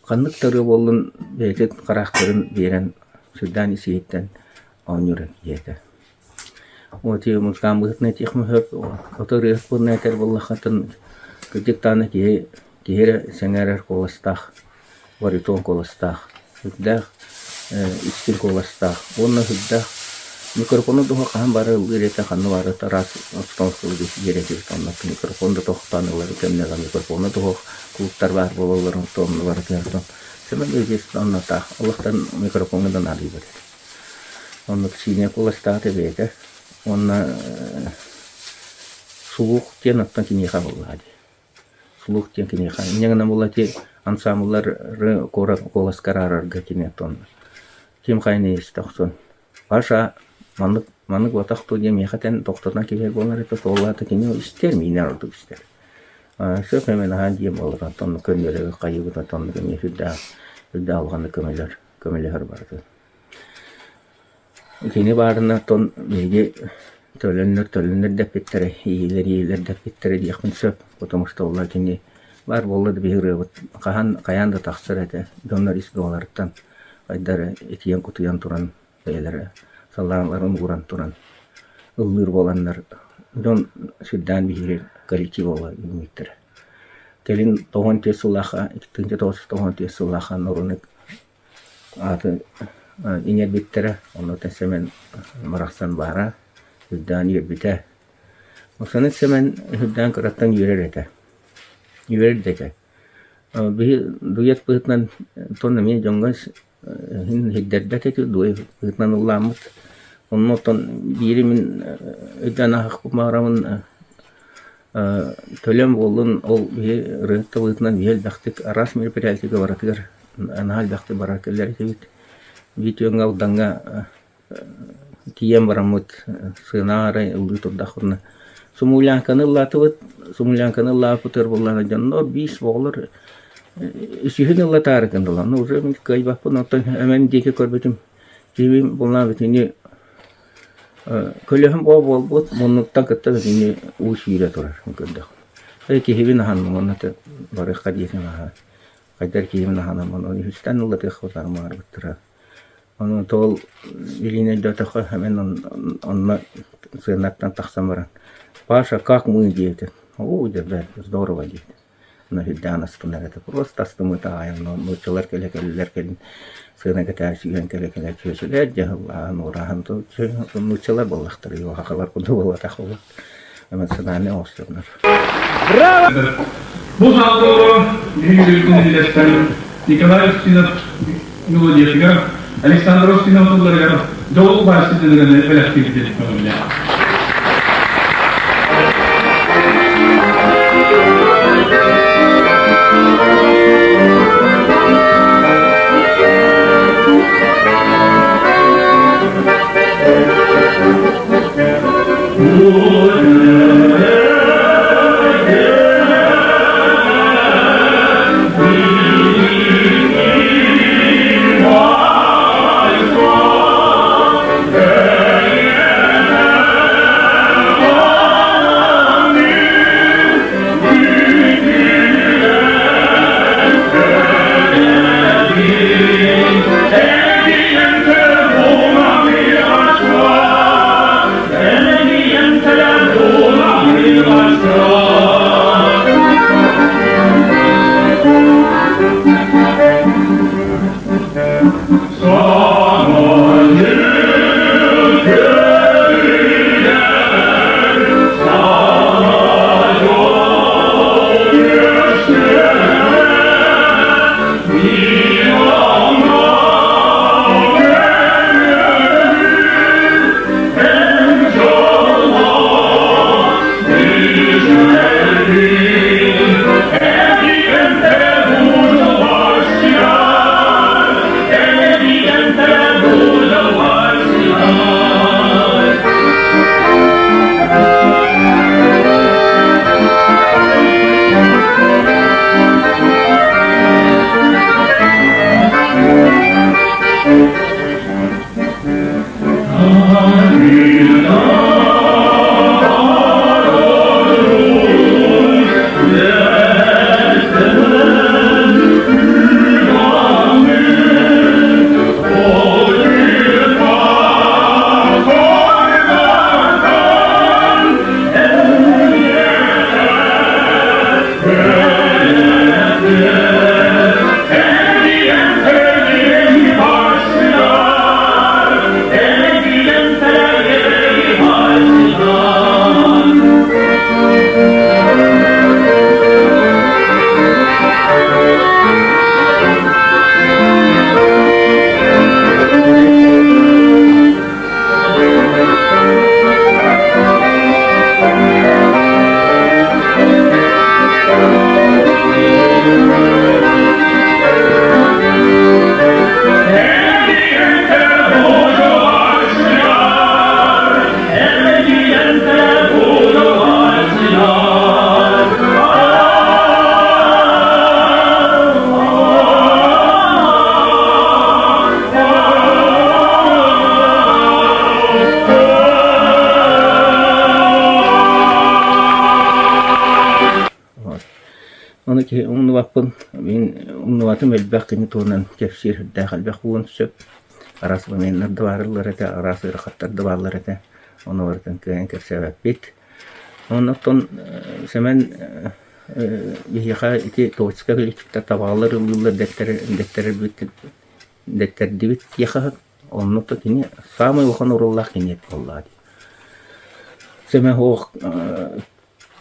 Ханнык да ырыа буоллун бэйэтин хараахтарын биэрэн сүрдээн ис-иһиттэн оонньуур киһи этэ. Вот музыкант быһыытынан этиэх сөп, ото ырыаһыт буолан этэр буоллаххытын кырдьык даҕаны киһи киһи эрэ сэҥээрэр куоластаах, баритон куоластаах, сүрдээх истиҥ куоластаах уонна сүрдээх микрофону дуһа хаһан баара ыллыыр этэ, ханна баара араас обстановкаларга тиийэр этибит онно микрофон да тохтоон ылар кэмнээх микрофону туһуох клубтар баар буолалларын онно барытыгар Семен Ильич онно таах олохтон микрофоҥҥа да наадыйбат этэ. Оннук сиинэ куоластаата бэйэтэ уонна Сулук диэн оттон киниэхэ буоллаҕа дии. Сулук диэн киниэхэ. Инньэ гынан буолла ити ансаамбыллары куоласка араарарга кини оттон ким хайаны истэ охсон Паша маннык маннык буотах дуо диэн миэхэ этэн тохтотон кэбиһэр буолар этэ суоллаата кини истэр миинэр ордук истэр. Сөп эмэ наһаа диэн буолар оттон көннөрө хайыыбыт оттон эмиэ сүрдээх сүрдээх улаханнык көмөлөр көмөлөһөр барытын. Кини баарына оттон биһиги төлөннөр төлөннөр дэппиттэрэ, иилэр иилэр дэппиттэрэ диэхпин сөп, потому что ол кини баар буолла да биһиги ырыабыт хаһан хайаан да тахсар этэ, дьоннор ис дуоларыттан хайдары итийэн-кутуйан туран бэйэлэрэ саллааннарын ууран туран ыллыыр буоланнар дьон сүрдээн биһиги коллектив буола үүммүттэрэ. Кэлин 94 сыллаахха, 1994 сыллаахха норуонай Аатын иҥэрбиттэрэ, оннуттан Сэмэн барахсан баара, үрдээн үөрбүтэ. Оксана Сэмэн үрдээн кыраттан үөрэр этэ, үөрэр да этэ. Биһи дуэт быһыытынан тон эмиэ дьоҥҥо иһин иһирдэрбэт этэ, дуэт быһыытынан ыллааммыт. Онно оттон биири мин өйдөөн аһахпын баҕарабын Төлөн буоллун, ол биһи ырыаһыт тылыытынан биһи элбэхтик араас мероприятиега барытыгар наһаа элбэхтик барар кэлэр этибит. Биир түгэҥҥэ Алдаҥҥа тиийэн бараммыт сыанаҕа арай ыллыы турдахпытына Сумулянканы ыллаатыбыт, Сумулянканы ыллаабыппытыгар буоллаҕына дьоннор биис оҕолор үсүһүн ыллатаары гыннылар. Ну уже мин кыайбаппын, оттон эмэн диэки көрбүтүм киһибин буоллаҕына бүтүннүү Көлөһүм оо буолбут, муннуктан кытта бүтүннүү уу сүүрэ турар көрдөх. Эй киһибин аһанным уонна барыахха диэтим аһа. Хайдар киһибин аһанаммын ону үһүстэн ыллатыахпыт армаарбыттара. Ону тоол илиини өйдөөтөххө мен онно сыанаттан тахсан баран Паша, как мы диэбитим. Оо, дьэ, здорово диэбитим. Сүрдээх астынар этэ. Просто астыммыта аҕай онно нууччалар кэлэ-кэллилэр кэлин сыана кэтээр сүүрэн кэлэ-кэлэ чүөчэлэр дьэ ыллааһын уурааһын нууччалар буоллахтара сахалар курдук буолбатах буолуо эмоциональнай оҥостоннор. Браво! Бу саалга биһиги үллэстэн Николай Устинов мелодиятыгар, Александр Устинов тылларыгар Дьол вальсы диэн бэлэхтиирбит көҥүллээх. Ону киһи умнубаппын, мин умнубатым элбэх кини туһунан кэпсиир сүрдээх элбэх буолуон сөп. Араас моменнар да баарыллар этэ, араас ыарахаттар да бааллар этэ. Ону барытын кыайан кэпсээбэппит. Оннуктан Сэмэн биһиэхэ ити творческай коллективтар табаҕалар ыллыыллар дэттэрэрбит дэттэрдибит диэхэ оннук да кини саамай улахан оруоллаах кини буоллаҕа дии. Сэмэн суох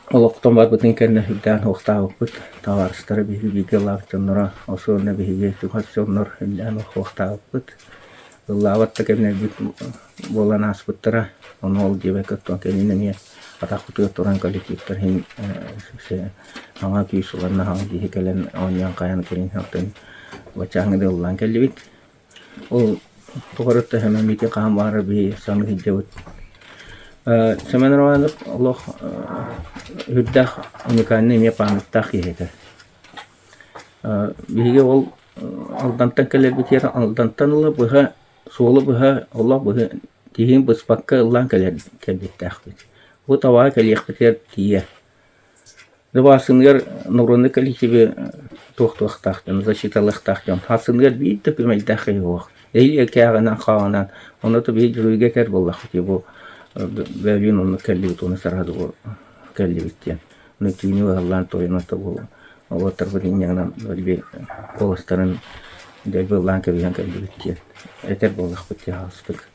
Олохтон барбытын кэннэ сүрдээх суохтаабыппыт, табаарыстара биһиги бииргэ ыллаабыт дьонноро, особенно биһиги чугас дьоннор сүрдээх суохтаабыппыт. Ыллаабат да кэмнэрбит буолан ааспыттара, ону ол диэбэккэ оттон кэлин эмиэ атахпытыгар туран коллективтар иһин саҥа күүс ылан саҥа киһи кэлэн оонньоон хайаан кэлин оттон баччааҥҥа дылы ыллаан кэллибит. Ол тухары Сэмэн хаһан баҕарар биһи саныы сылдьабыт. Сэмэн Романов олох үрдээх уникальнай эмиэ памяттаах киһи этэ. Биһиги ол Алдантан кэлэрбитигэр Алдантан ыла быһа суолу быһа олох быһа тиһигин быспакка ыллаан кэлэр кэлбиттээхпит. Бу табаҕа кэлиэхпитигэр тиийэ Дыбаасыныгар народнай коллективы туохтуохтаах дьон, защиталыахтаах дьон. Хасыныгар биир да күмэйдээх киһи суох. Эһиги кээҕинэн хааҕынан, онно то биһиги дьоруойга этэр буоллахпыт бу бөөлүүн оннук кэллибит уонна сарады бу кэллибит диэн. Ону түүнү ыһыллаан тойон ото бу уолаттарбыт инньэ дэлби куоластарын дэлби ыллаан кэбиһэн кэллибит диэн этэр буоллахпыт дии аһаҕастык.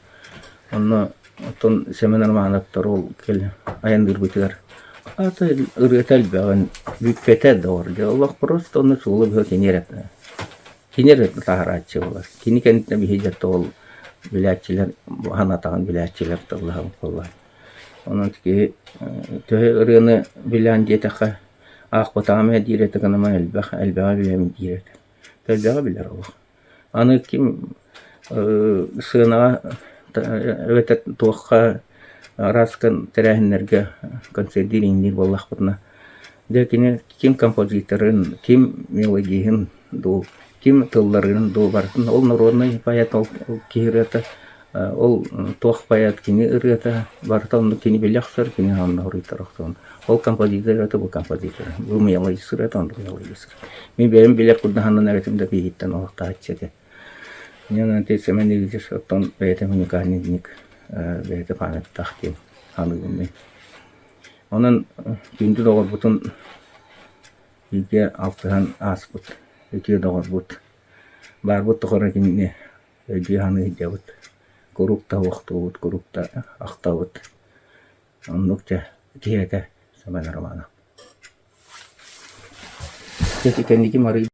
Онно оттон Сэмэн Романовтар ол кэл айанныырбытыгар аата ырыата элбэҕин бүппэтэ доҕор дьэ олох просто онно суолу быһа кини эрэ кини эрэ таһарааччы буолар. Кини кэнниттэн биһиги дьэ ол билээччилэр санаатаҕын билээччилэр тыллаһабыт буоллар. Онон киһи төһө ырыаны билээн диэтэххэ аахпатаҕым ээ диир этэ гынан элбэх элбэҕи билэбин диир этэ. Элбэҕи билэр олох. Аны ким сыанаҕа эбэтэр туохха араас тэрээһиннэргэ концердиир иҥниир буоллахпытына, дьэ кини ким композиторын, ким мелодиһын дуу, ким тылларын дуу барытын ол народнай поэт ол киһи ырыата, ол туох поэт кини ырыата барыта оннук кини билэ охсор, кини онно хоруйтара охсор. Ол композитор ырыата бу композитор, бу мелодист ырыата оннук мелодист. Мин бэйэм билэр курдаһаннан эбэтим да биһиттэн олохтооччу этэ. Инньэ гынан Семен Ильич оттон бэйэтэ уникальный дневник бэйэтэ памяттаах диэн саныыбын мин. Онон күндү доҕорбутун бииргэ алтыһан ааспыт үтүө доҕорбут баарбыт тухары кинини өйдүү саныы сылдьабыт. Куруук да уохтуубут, куруук да ахтабыт. Оннук дьэ киһи этэ Семен Романов. Кэнники Мария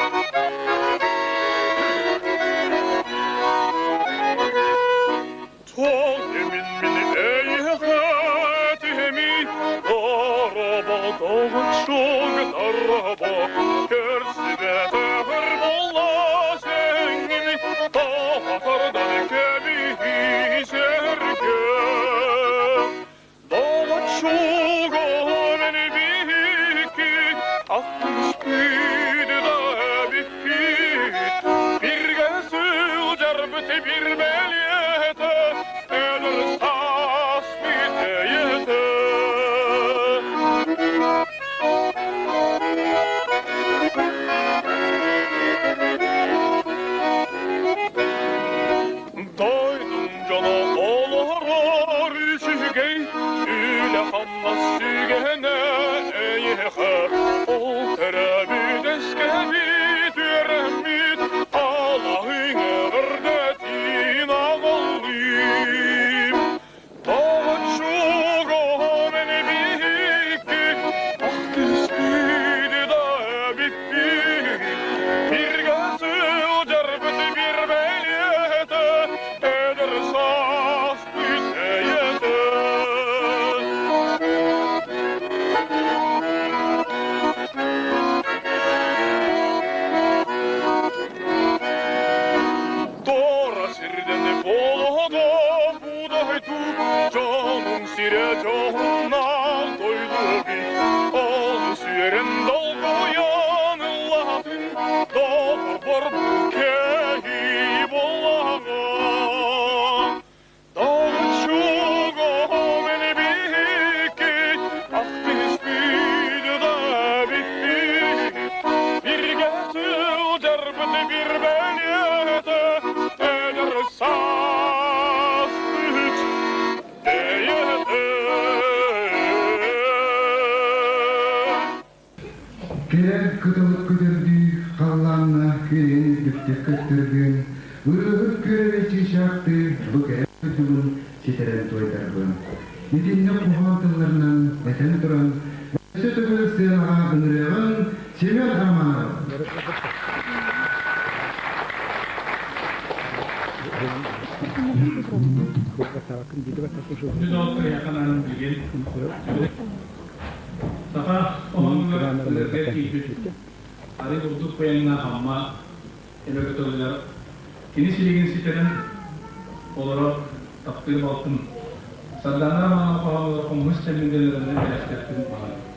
Үчүгэй үлэ-хамнас сүгэнэ эйиэхэ, ол төрөөбүт эскэбит үөрэммит алаһыҥ эҕэрдэтин аҕаллым. Тора сирден болото будайту, Дьонум сирэ дьоһуннаах дойду эбит. Олус үөрэн долгуйан ыллаатын, Доҕорбор бу кэһии буоллаҕа. Кэрэ кыталык көтөрдүү халлааҥҥа күөйэн үрдүктүк көстөргүн, ырыаһыт күөрэгэй чыычаахтыы бу кэрэ дойдубун ситэрэн туойдарбын. Итиннэ хоһоон тылларынан этэн туран, өссө төгүл сыанаҕа ыҥырыаҕыҥ Семен Романов. Саха хоһоонугар ырыа киирбит арый бурдук баяҥҥа Амма эбэ көтөллөр кини силигин ситэрэн олорор таптыыр балтым Сардаана Романова хоһоонугар хомуһус чэммин дэнэринэн бэлэхтэхпин баҕарабын.